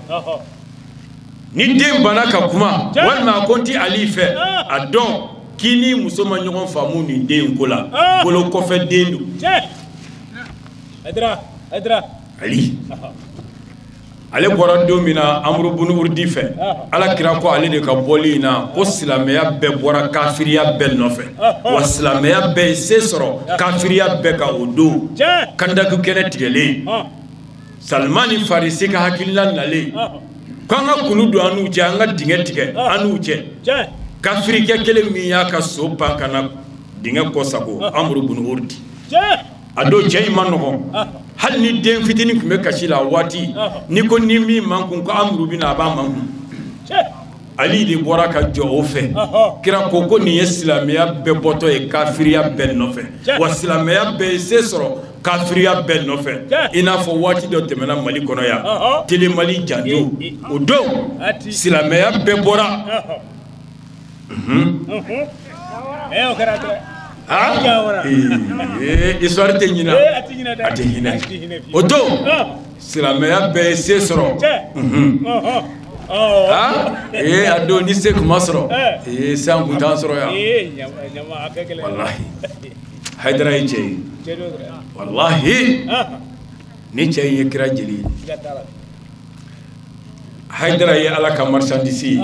Ni den banna ka kuma, walima a ko n ti Ali fɛ, a dɔn k'i ni muso ma ɲɔgɔn faamu nin den in ko la, bolo kɔfɛ den don. Ali, ale bɔra don min na Amuru bunu Urdi fɛ, Ala kira ko ale de ka bɔli in na ko silamɛya bɛɛ bɔra kafiriya bɛɛ nɔfɛ, wa silamɛya bɛɛ ye se sɔrɔ kafiriya bɛɛ kan o don. Kandaku kɛnɛ tigɛlen, Salimani Farisi ka hakilina nalen k'an ka kulu don an n'u cɛ, an ka dingɛ tigɛ an n'u cɛ. Kafirikɛ kelen min y'a ka so pan ka na dingɛ kɔ sago, Amuru bunu Urdi. A don cɛ in ma nɔgɔn, hali ni den fitinin tun bɛ kasi la a waati, n'i ko ni min man kun ko Amuru bɛ na, a b'a man kun. Ali de bɔra ka jɔ o fɛ. Kira ko ko nin ye silamɛya bɛɛ bɔtɔ ye kafiriya bɛɛ nɔfɛ, wa silamɛya bɛɛ ye se sɔrɔ kafiriya bɛɛ nɔfɛ. I n'a fɔ waati dɔ tɛmɛna Mali kɔnɔ yan, Télé Mali janjo, o don silamɛya bɛɛ bɔra. Histoire tɛ ɲinɛ, a tɛ hinɛ. O don silamɛya bɛɛ ye se sɔrɔ. Ee a don ni se kun ma sɔrɔ ee san kun t'an sɔrɔ yan. Walahi Hayidara ye cɛ ye. Walahi ni cɛ in ye kira jeli ye. Hayidara ye Ala ka marchandise ye.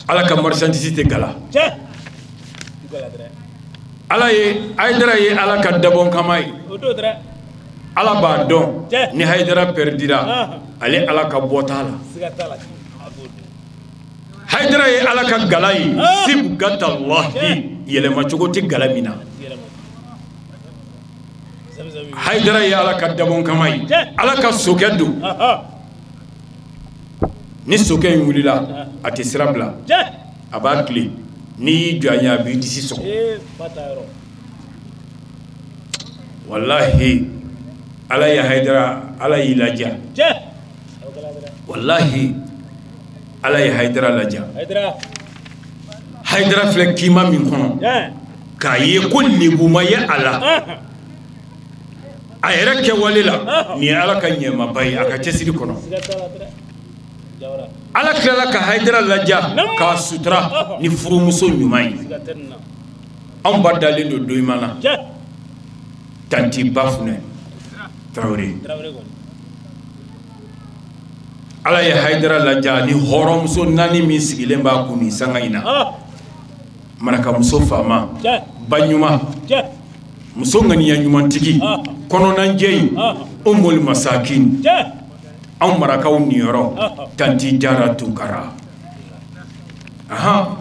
Ala ka marchandise tɛ gala. Ala ye Hayidara ye Ala ka dabɔn kama ye. Ala b'a dɔn ni Hayidara perdira ale Ala ka bɔ t'a la. Hayidara ye Ala ka gala ye. Sibgatallahi yɛlɛmacogo tɛ gala min na. Hayidara ye Ala ka dabɔn kama ye. Ala ka sokɛ don. Ni sokɛ in wulila a tɛ sira bila. A b'a tilen. N'i y'i jɔ a ɲɛ a b'i disi sɔgɔ. Walahi Ala ye Hayidara Ala y'i ladiya. Walahi Ala ye Hayidara ladiya. Hayidara filɛ kima min kɔnɔ k'a ye ko lebu ma ye a la. A yɛrɛ kɛwale la nin ye Ala ka ɲɛmaba ye a ka cɛsiri kɔnɔ. Ala tilala ka Hayidara ladiya k'a sutura ni furumuso ɲuman ye. Anw ba dalen don doyima na. Tanti Bafunɛ Tarawele. Ala ye Hayidara ladiya ni hɔrɔnmuso naani min sigilen b'a kun nin sanga in na. Marakamuso faama, ba ɲuman, muso ŋaniya ɲumantigi, kɔnɔnajɛ in, Umul Masakin. Anw marakaw niyɔrɔ, Tanti Jara Tunkara. Ahan.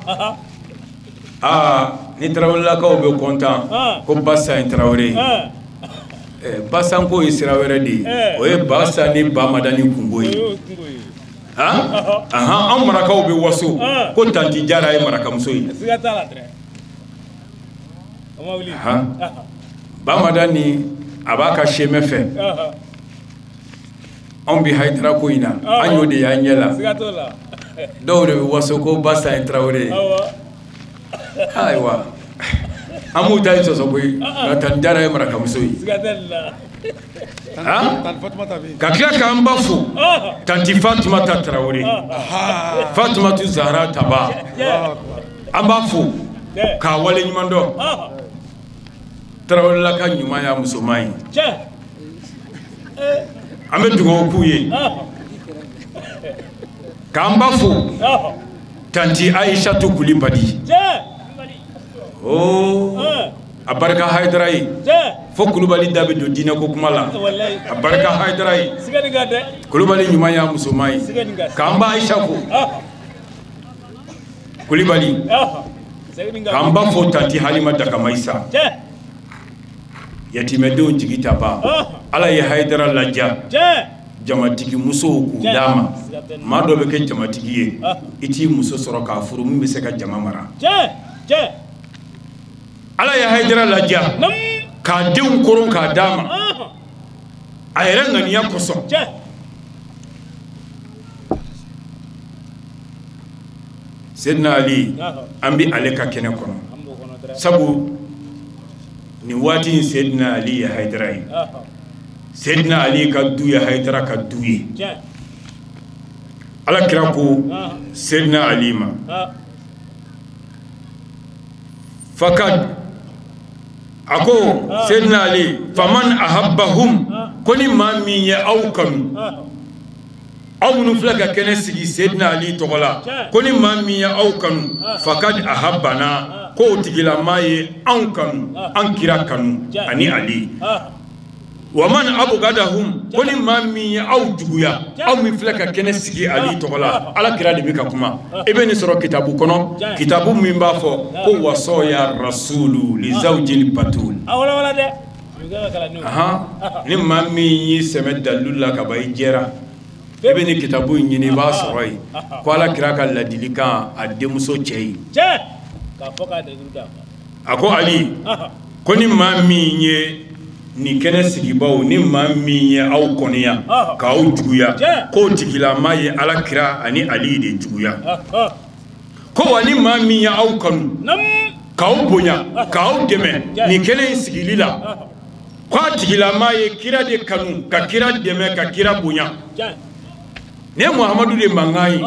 Aa ni Tarawelelakaw bɛ kɔntan ko Basan Tarawele. Basanko ye sira wɛrɛ de ye. O ye Basan ni Bamadani kungo ye. Ahan, anw marakaw bɛ waso ko Tanti Jara ye marakamuso ye. Bamadani a b'a ka sɛmɛ fɛ. Anw bɛ Hayidara ko in na an y'o de y'an ɲɛ la. Dɔw de bɛ waso ko Basan Tarawele ye. Ayiwa an b'u ta in sɔsɔ koyi nka Tanti Jara ye marakamuso ye. Ka tila k'an ba fo Tanti Fatumata Tarawele, Fatumatu Zahara Taba, an b'a fo k'a waleɲuman dɔn. Tarawelela ka ɲuman y'a musoman ye. An bɛ dugawu k'u ye. K'an ba fo Tanti Ayisatu Kulibali. Oh, a barika Hayidara ye. Fo Kulubali da bɛ don diinɛ ko kuma la. A barika Hayidara ye. Kulubali ɲuman y'a musoman ye. K'an ba Ayisa fo Kulibali. K'an ba fo Tanti Halima Dakamayisa. Yatimɛdenw jigi ta ban. Ala ye Hayidara ladiya. Jamatigi musow k'u d'a ma. Maa dɔ bɛ kɛ jamatigi ye, i t'i muso sɔrɔ k'a furu min bɛ se ka jama mara. Ala ye Hayidara ladiya k'a denw koron k'a d'a ma a yɛrɛ ŋaniya kosɔn. Seydina Ali, an bɛ ale ka kɛnɛ kɔnɔ. Sabu nin waati in Seydina Ali ye Hayidara ye. Seydina Ali ka du ye Hayidara ka du ye. Ala kira ko Seydina Ali ma fakad, a ko Seydina Ali faman ahabbahum, ko ni maa min ye aw kanu, aw minnu filɛ ka kɛnɛ sigi Seydina Ali tɔgɔ la, ko ni maa min ye aw kanu fakad ahabbana, ko o tigilamaa ye anw kanu, an kira kanu ani Ali. Wa man abghadahum, ko ni maa min ye aw juguya, aw min filɛ ka kɛnɛ sigi Ali tɔgɔ la, Ala kira de bɛ ka kuma. I bɛ nin sɔrɔ kitabu kɔnɔ, kitabu min b'a fɔ ko wasɔya rasulu li zawjil batul. Ni maa min y'i sɛmɛ dalilu la ka ban i jɛra, i bɛ nin kitabu in ɲini i b'a sɔrɔ yen ko Ala kira ka ladilikan a denmuso cɛ ye. A ko Ali, ko ni maa min ye nin kɛnɛ sigibaw, ni maa min ye aw kɔniya k'aw juguya, k'o tigilama ye Ala kira ani Ali de juguya. Ko wa ni maa min ye aw kanu k'aw bonya k'aw dɛmɛ nin kɛnɛ in sigili la, k'a tigilama ye kira de kanu ka kira dɛmɛ ka kira bonya. Nin ye Muhamadu de mankan ye.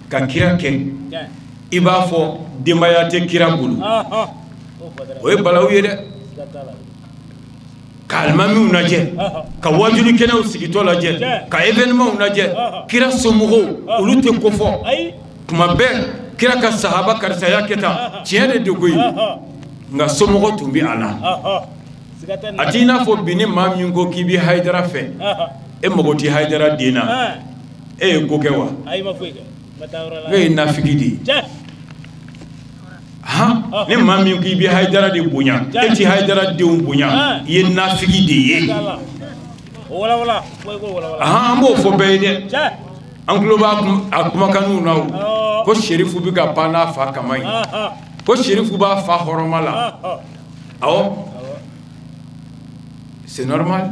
Ka kira kɛ i b'a fɔ denbaya tɛ kira bolo. O ye balawu ye dɛ. Ka alimamiw lajɛ, ka wajulikɛnɛw sigitɔ lajɛ, ka événementw lajɛ, kira somɔgɔw olu tɛ ko fɔ. Tuma bɛɛ kira ka sahaba karisa y'a kɛ tan, tiɲɛ de don koyi. Nka somɔgɔ tun bɛ a la. A t'i n'a fɔ bi ni maa min ko k'i bɛ Hayidara fɛ, e mago tɛ Hayidara den na, e ye ko kɛ wa? E ye nafigi de ye. Han, ni maa min k'i bɛ Hayidara de bonya, e tɛ Hayidara denw bonya, i ye nafigi de ye. Han, an b'o fɔ bɛɛ ye dɛ. An tulo b'a a kumakanw na o. Ko Serifu bɛ ka pan n'a fa kama ye. Ko Serifu b'a fa hɔrɔnma la. Awɔ. C'est normal.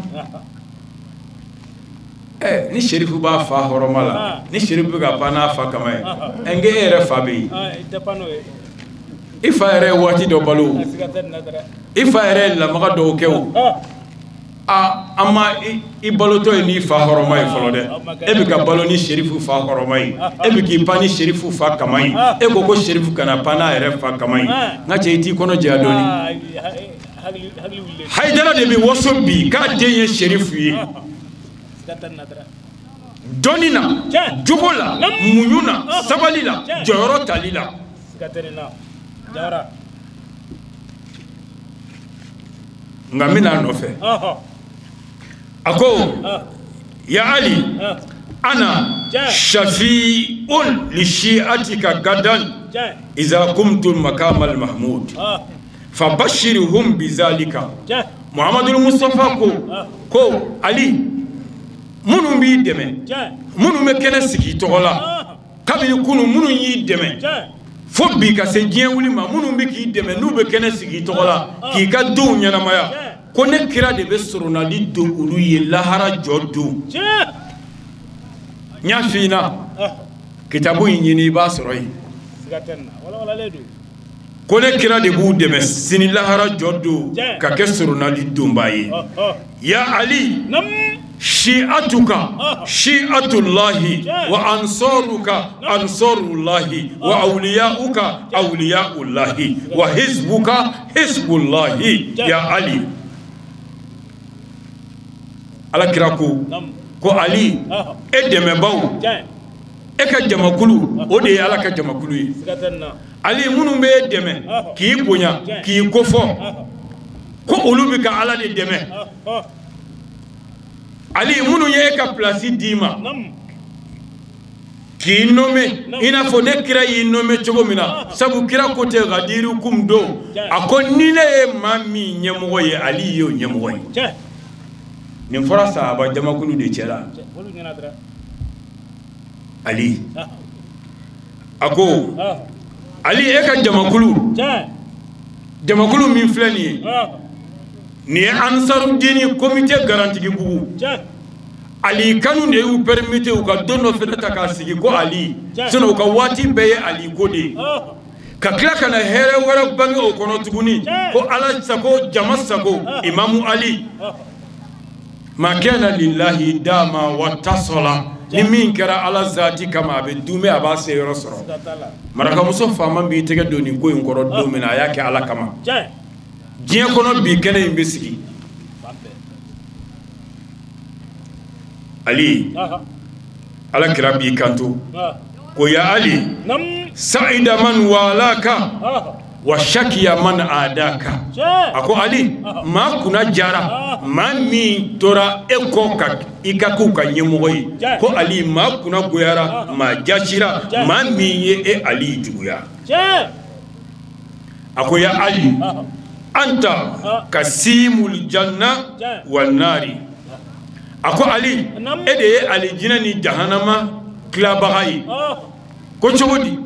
Ni Serifu b'a fa hɔrɔnma la, ni Serifu bɛ ka pan n'a fa kama ye, n k'e yɛrɛ fa bɛ yen. I fa yɛrɛ ye waati dɔ balo, i fa yɛrɛ ye lamaga dɔw kɛ o. Aa, an ma i balotɔ ye n'i fa hɔrɔnma ye fɔlɔ dɛ. E bɛ ka balo ni Serifu fa hɔrɔnma ye, e bɛ k'i pan ni Serifu fa kama ye, e ko ko Serifu kana pan n'a yɛrɛ fa kama ye. N ka cɛ, i t'i kɔnɔ jɛya dɔɔni. Hayidara de bɛ waso bi k'a den ye Serifu ye. Dɔnni na, jogo la, muɲu na, sabali la, jɔyɔrɔ tali la. Nka n bɛna a nɔfɛ. A ko ya Ali, ana shafi'un li shi'atika gadan iza kumtu maqam al mahmud fabashirhum bizalika. Muhammadu Mustafa ko Ali, minnu b'i dɛmɛ, minnu bɛ kɛnɛ sigi i tɔgɔ la kabini kunun, minnu y'i dɛmɛ fo bi ka se diɲɛ wuli ma, minnu bɛ k'i dɛmɛ n'u bɛ kɛnɛ sigi i tɔgɔ la k'i ka denw ɲɛnamaya, ko ne kira de bɛ soronali don olu ye lahara jɔ don. N y'a f'i ɲɛna, kitabu in ɲini i b'a sɔrɔ yen. Ko ne kira de b'u dɛmɛ sini lahara jɔ don ka kɛ soronali donba ye. Ya Ali, shi'atuka shi'atullahi wa ansaruka ansarullahi wa awliyauka awliyaullahi wa hizbuka hizbullahi. Ya Ali, Ala kira ko Ali, e dɛmɛbaw, e ka jamakulu, o de ye Ala ka jamakulu ye. Ali, minnu bɛ e dɛmɛ k'i bonya k'i kofɔ, ko olu bɛ ka Ala de dɛmɛ. Ali, minnu ye e ka place d'i ma k'i nommé i n'a fɔ ne kira y'i nommé cogo min na, sabu kira ko tɛ gadirukum don, a ko ni ne ye maa min ɲɛmɔgɔ ye, Ali y'o ɲɛmɔgɔ ye. Nin fɔra sahaba jamakulu de cɛ la. Ali a ko Ali, e ka jamakulu, jamakulu min filɛ nin ye, nin ye Ansarudini comité Garantigibugu. Ali kanu de y'u permettre u ka don dɔ fɛnɛ ta k'a sigi ko Ali, sinon u ka waati bɛɛ ye Ali ko de ye. Ka tila ka na hɛrɛ wɛrɛ bange o kɔnɔ tuguni, ko Ala sago, jama sago, Imamu Ali. Ma kana lillahi dama wa tasala, ni min kɛra Ala zati kama a bɛ dunbe, a b'a se yɔrɔ sɔrɔ. Marakamuso faama b'i tɛgɛ don nin ko in kɔrɔ don min na, a y'a kɛ Ala kama. Diɲɛ kɔnɔ bi kɛnɛ in bɛ sigi. Ali, Ala kira b'i kanto ko ya Ali, sa'ida man walaka wa shakiya man adaka. A ko Ali, maa kunna jara maa min tora e kɔ ka i ka k'u ka ɲɛmɔgɔ ye. Ko Ali, maa kunna goyara, maa jasira maa min ye e Ali juguya. A ko ya Ali, anta kasimul janna wan nari. A ko Ali, e de ye alijinɛ ni jahanama tilabaga ye. Ko cogo di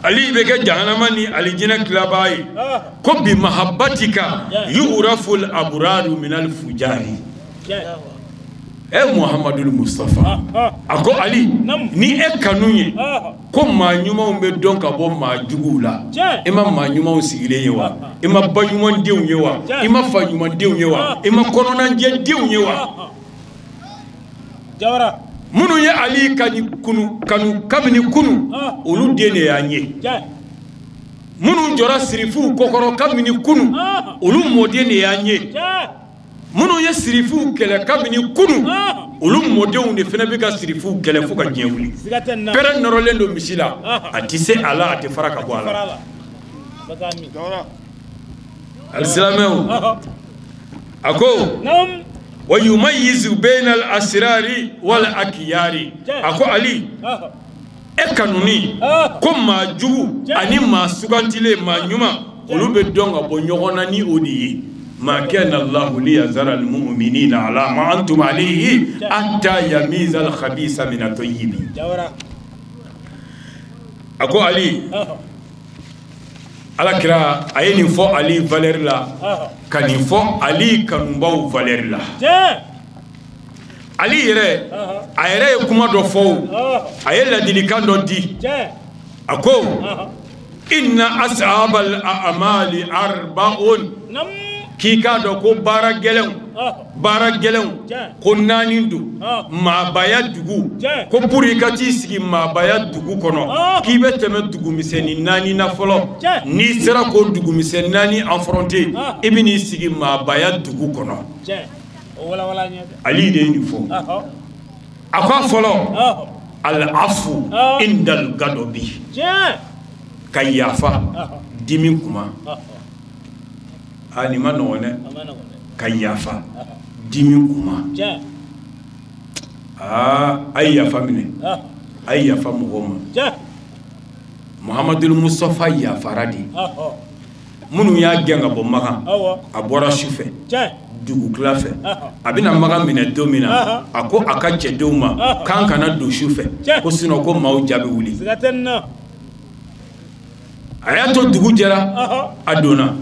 Ali bɛ kɛ jahanama ni alijinɛ tilabaga ye? Ko bi mahabbatika yu'raful abraru minal fujari. E Muhammadul Mustafa, a ko Ali, ni e kanu ye ko maa ɲumanw bɛ dɔn ka bɔ maa juguw la. E ma maa ɲumanw sigilen ye wa? E ma ba ɲumandenw ye wa? E ma fa ɲumandenw ye wa? E ma kɔnɔnajɛdenw ye wa? Minnu ye Ali kanu kabini kunu, olu den de y'an ye. Minnu jɔra sirifuw kɔkɔrɔ kabini kunu, olu mɔden de y'an ye. Minnu ye sirifuw kɛlɛ kabini kunu, olu mɔdenw de fana bɛ ka sirifuw kɛlɛ fo ka diɲɛ wuli. Pɛrɛn nɔrɔlen don misi la, a tɛ se a la, a tɛ fara ka bɔ a la. Alisilamɛw, a ko wa yumayizu bayna al-asrari wal akiyari. A ko Ali, e kanuni ko maa jugu ani maa sugantilen, maa ɲuman, olu bɛ dɔn ka bɔ ɲɔgɔn na ni o de ye. Ma kana Allahu liyazara al-mu'minina ala ma antum alayhi hatta yamiza al-khabisa min at-tayyib. A ko Ali, Ala kira a ye nin fɔ Ali valeur la, ka nin fɔ Ali kanubaw valeur la. Ali yɛrɛ, a yɛrɛ ye kuma dɔ fɔ, a ye ladilikan dɔ di. A ko inna ashabal a'mali arba'un, k'i k'a dɔn ko baara gɛlɛnw, baara gɛlɛnw ko naani don. Maabaya dugu, ko pour i ka t'i sigi maabaya dugu kɔnɔ, k'i bɛ tɛmɛ dugumisɛnnin naani na fɔlɔ. N'i sera k'o dugumisɛn naani affronter, i bɛ n'i sigi maabaya dugu kɔnɔ. Ali de ye nin fɔ. A ko a fɔlɔ, al-afu indal gadobi, ka yafa dimi kuma. A nin ma nɔgɔn dɛ, ka yafa dimi kuma. Aa, a ye yafa minɛ, a ye yafa mɔgɔw ma. Muhamadul Mustafa yafara de. Minnu y'a gɛn ka bɔ Makan, a bɔra su fɛ, dugukila fɛ, a bɛna Makan minɛ don min na, a ko a ka cɛdenw ma k'an kana don su fɛ, ko sinon ko maaw ja bɛ wuli. A y'a to dugu jɛra, a donna.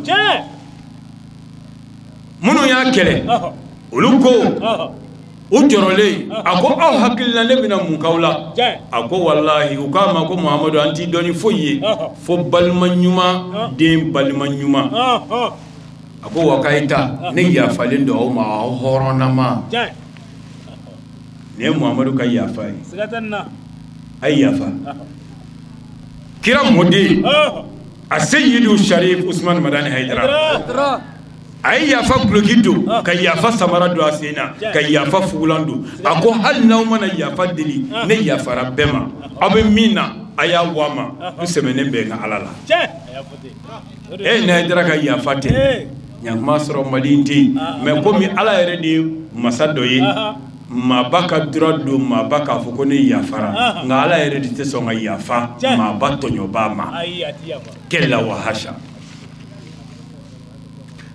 Minnu y'a kɛlɛ, olu ko u jɔrɔlen, a ko aw hakili la ne bɛna mun k'aw la? A ko walahi, u k'a ma ko Muhamadu, an t'i dɔn ni foyi ye fo balima ɲuman den balima ɲuman. A ko wa k'a ye taa, ne yafalen don aw ma, aw hɔrɔnnama. Nin ye Muhamadu ka yafa ye. A ye yafa. Kira mɔden, a Seyidu Sharif Usman Madani Hayidara, a ye yafa guloki don, ka yafa samara don a sen na, ka yafa fugulan don. A ko hali n'aw mana yafa deli, ne yafara bɛɛ ma. Aw bɛ min na, a y'a wa ma, n sɛmɛnen bɛ n ka Ala la. E n'a dara ka yafa tɛ ɲankuma sɔrɔ Mali in tɛ yen. Mais komi Ala yɛrɛ de ye masa dɔ ye, maaba ka droit don maaba k'a fɔ ko ne yafara, nka Ala yɛrɛ de tɛ sɔn ka yafa maaba tɔɲɔbaa ma. Kɛlɛ wa hasa.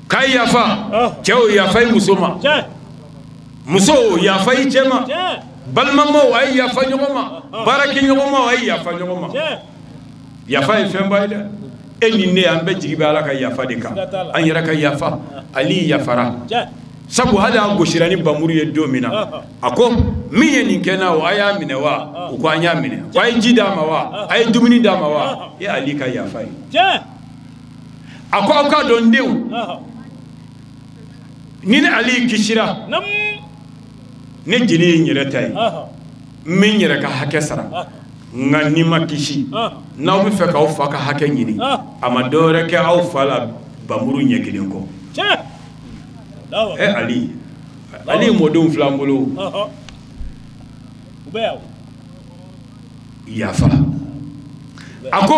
K'a yafa cɛw, yafa i muso ma, musow yafa i cɛ ma, balimamaw a ye yafa ɲɔgɔn ma, baarakɛɲɔgɔnmaw a ye yafa ɲɔgɔn ma. Yafa ye fɛnba ye dɛ. E ni ne, an bɛɛ jigi bɛ Ala ka yafa de kan, an yɛrɛ ka yafa. Ali yafara, sabu hali a gosira ni bamuru ye don min na, a ko min ye nin kɛ n na o, a y'a minɛ wa? U ko an y'a minɛ. Ko a ye ji d'a ma wa? A ye dumuni d'a ma wa? E Ali ka yafa ye. A ko aw k'a dɔn n denw, ni ne Ali kisira, ne jeli ye n yɛrɛ ta ye, n bɛ n yɛrɛ ka hakɛ sara. Nka n'i ma kisi, n'aw bɛ fɛ k'aw fa ka hakɛ ɲini, a ma dɔwɛrɛ kɛ aw fa la bamuru ɲɛ kelen kɔ. Ɛ Ali, Ali mɔdenw filɛ an bolo. Yafa. A ko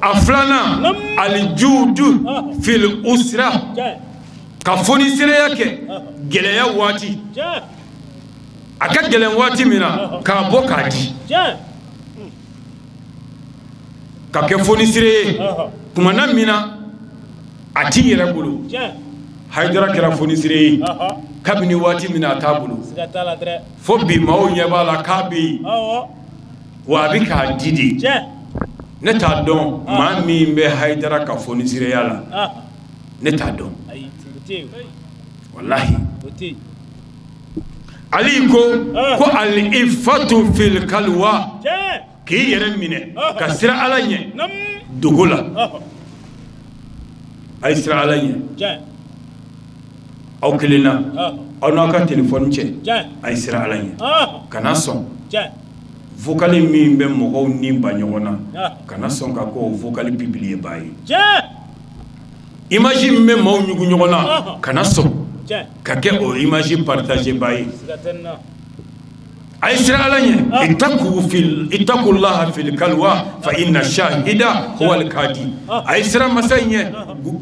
a filanan, alijudu fil usra, ka fonisireya kɛ gɛlɛya waati. A ka gɛlɛn waati min na, k'a bɔ k'a di, ka kɛ fonisire ye kumana min na a t'i yɛrɛ bolo. Hayidara kɛra fonisire ye kabini waati min na a t'a bolo, fo bi maaw ɲɛ b'a la k'a bɛ yen, wa a bɛ k'a di de. Ne t'a dɔn maa min bɛ Hayidara ka fonisireya la, ne t'a dɔn walahi. Ali ko ko al-ifatu fil kalwa, k'i yɛrɛ minɛ ka siran Ala ɲɛ dogo la. A ye siran Ala ɲɛ. Aw kelen na aw n'aw ka telefɔni cɛ, a ye siran Ala ɲɛ. Kana sɔn vocal min bɛ mɔgɔw ni ba ɲɔgɔn na, kana sɔn ka k'o vocal publier baa ye. Image min bɛ maaw ɲugu ɲɔgɔn na, kana sɔn ka kɛ o image partager baa ye. A ye siran Ala ɲɛ. Ittaqullaha fil kalwa fa inna shahida huwa al-kadi. A ye siran masa in ɲɛ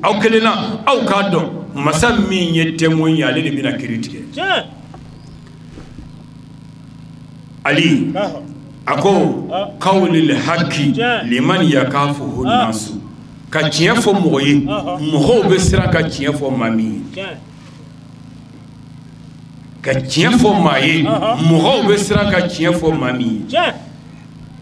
aw kelen na, aw k'a dɔn masa min ye témoin ye, ale de bɛna kiiri tigɛ. Ali a ko qawlil haqqi liman yakafuhu nasu, ka tiɲɛ fɔ mɔgɔ ye, mɔgɔw bɛ siran ka tiɲɛ fɔ maa min ye. Ka tiɲɛ fɔ maa ye, mɔgɔw bɛ siran ka tiɲɛ fɔ maa min ye.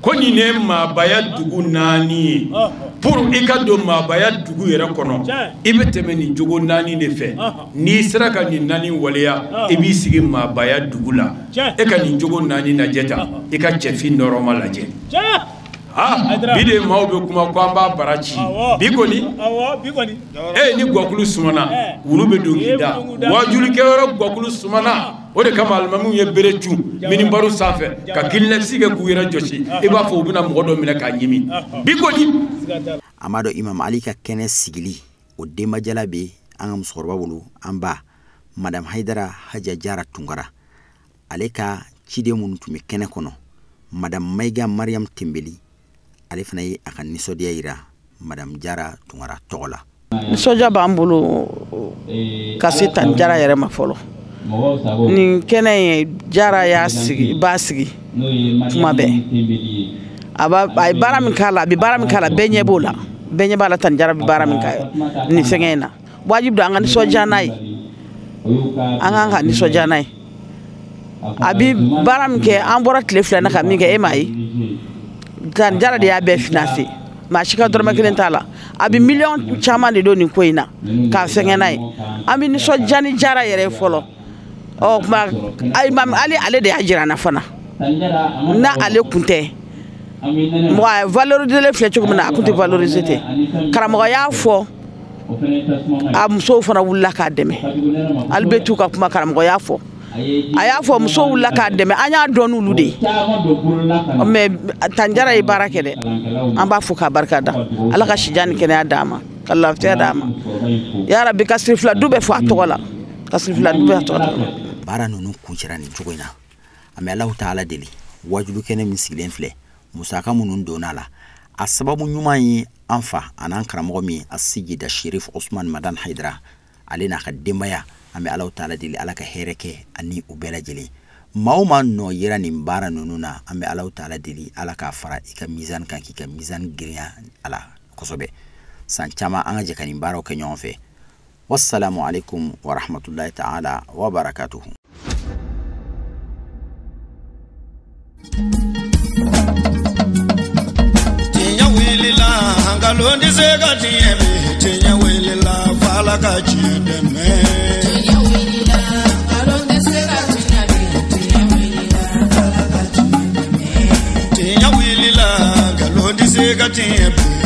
Ko nin ye maabaya dugu 4 ye. Pour i ka don maabaya dugu yɛrɛ kɔnɔ, i bɛ tɛmɛ nin jogo 4 de fɛ. N'i sera ka nin 4 waleya, i b'i sigi maabaya dugu la. E ka nin jogo 4 lajɛ tan, i ka cɛfin nɔrɔma lajɛ. Bi de maaw bɛ kuma ko an b'a bara ci. Bi kɔni, e ni guwakulu sumana, wulu bɛ don k'i da. Waajulikɛyɔrɔ guwakulu sumana. O de kama alimamiw ye bere cun minibaro sanfɛ ka kilinɛsi kɛ k'u yɛrɛ jɔsi. I b'a fɔ u bɛna mɔgɔ dɔ minɛ k'a ɲimi. Bi kɔni,
an b'a dɔn Imam Ali ka kɛnɛ sigili o denbajala bɛ an ka musokɔrɔba bolo, an ba Madame Hayidara Haja Jara Tunkara, ale ka ciden minnu tun bɛ kɛnɛ kɔnɔ, Madame Mayiga Mariam Tembeli, ale fana ye a ka nisɔndiya yira Madame Jara Tunkara tɔgɔ la.
Nisɔndiya b'an bolo ka se Tan Jara yɛrɛ ma fɔlɔ. Nin kɛnɛ in Jara y'a sigi, b'a sigi kuma bɛɛ. A ye baara min k'a la, a bɛ baara min k'a la, bɛɛ ɲɛ b'o la. Bɛɛ ɲɛ b'a la Tan Jara bɛ baara min k'a nin fɛngɛ in na. Wajibi don an ka nisɔndiya n'a ye. An kan ka nisɔndiya n'a ye. A bɛ baara min kɛ, an bɔra tile 2 na ka min kɛ, e m'a ye. Tan Jara de y'a bɛɛ financer. Maa si ka dɔrɔmɛ kelen t'a la. A bɛ miliyɔn caman de don nin ko in na k'a fɛngɛ n'a ye. An bɛ nisɔndiya ni Jara yɛrɛ ye fɔlɔ. Ɔ tuma Ali ale de y'a jira an na fana. N'a ale kun tɛ, mɔgɔ a valoriser filɛ cogo min na, a kun tɛ valoriser ten. Karamɔgɔ y'a fɔ, a musow fana wulila k'a dɛmɛ. Ali bɛ t'u ka kuma, karamɔgɔ y'a fɔ. A y'a fɔ musow wulila k'a dɛmɛ, an y'a dɔn n'olu de ye. Mais Tan Jara ye baara kɛ dɛ. An b'a fo k'a barika da. Ala ka sijan ni kɛnɛya d'a ma, ka lafiya d'a ma. Ya Rabi, ka sirifila du bɛɛ fɔ a tɔgɔ la. Ka sirifila du bɛɛ a tɔgɔ la.
Baara ninnu kuncɛra nin cogo in na. An bɛ Alahu taala deli, wajulu kɛnɛ min sigilen filɛ, musaka minnu donna a la, a sababu ɲuman ye an fa an'an karamɔgɔ min a Seyida Sherif Osman Madan Hayidara, ale n'a ka denbaya. An bɛ Alahu taala deli, Ala ka hɛrɛ kɛ ani u bɛɛ lajɛlen. Maa o maa nɔ yera nin baara ninnu na, an bɛ Alahu taala deli, Ala k'a fara i ka mizani kan, k'i ka mizani girinya a la kosɛbɛ. San caman an ka jɛ ka nin baaraw kɛ ɲɔgɔn fɛ. Wassalamu alaikum wa rahmatullahi ta'ala wa barakatuhu.
Tiɲɛ wulila, nkalon tɛ se ka tiɲɛ bi. Tiɲɛ wulila, f'Ala ka tiɲɛ dɛmɛ.
Tiɲɛ wulila, nkalon tɛ se ka tiɲɛ bi. Tiɲɛ wulila, f'Ala ka tiɲɛ dɛmɛ.
Tiɲɛ wulila, nkalon tɛ se ka tiɲɛ bi.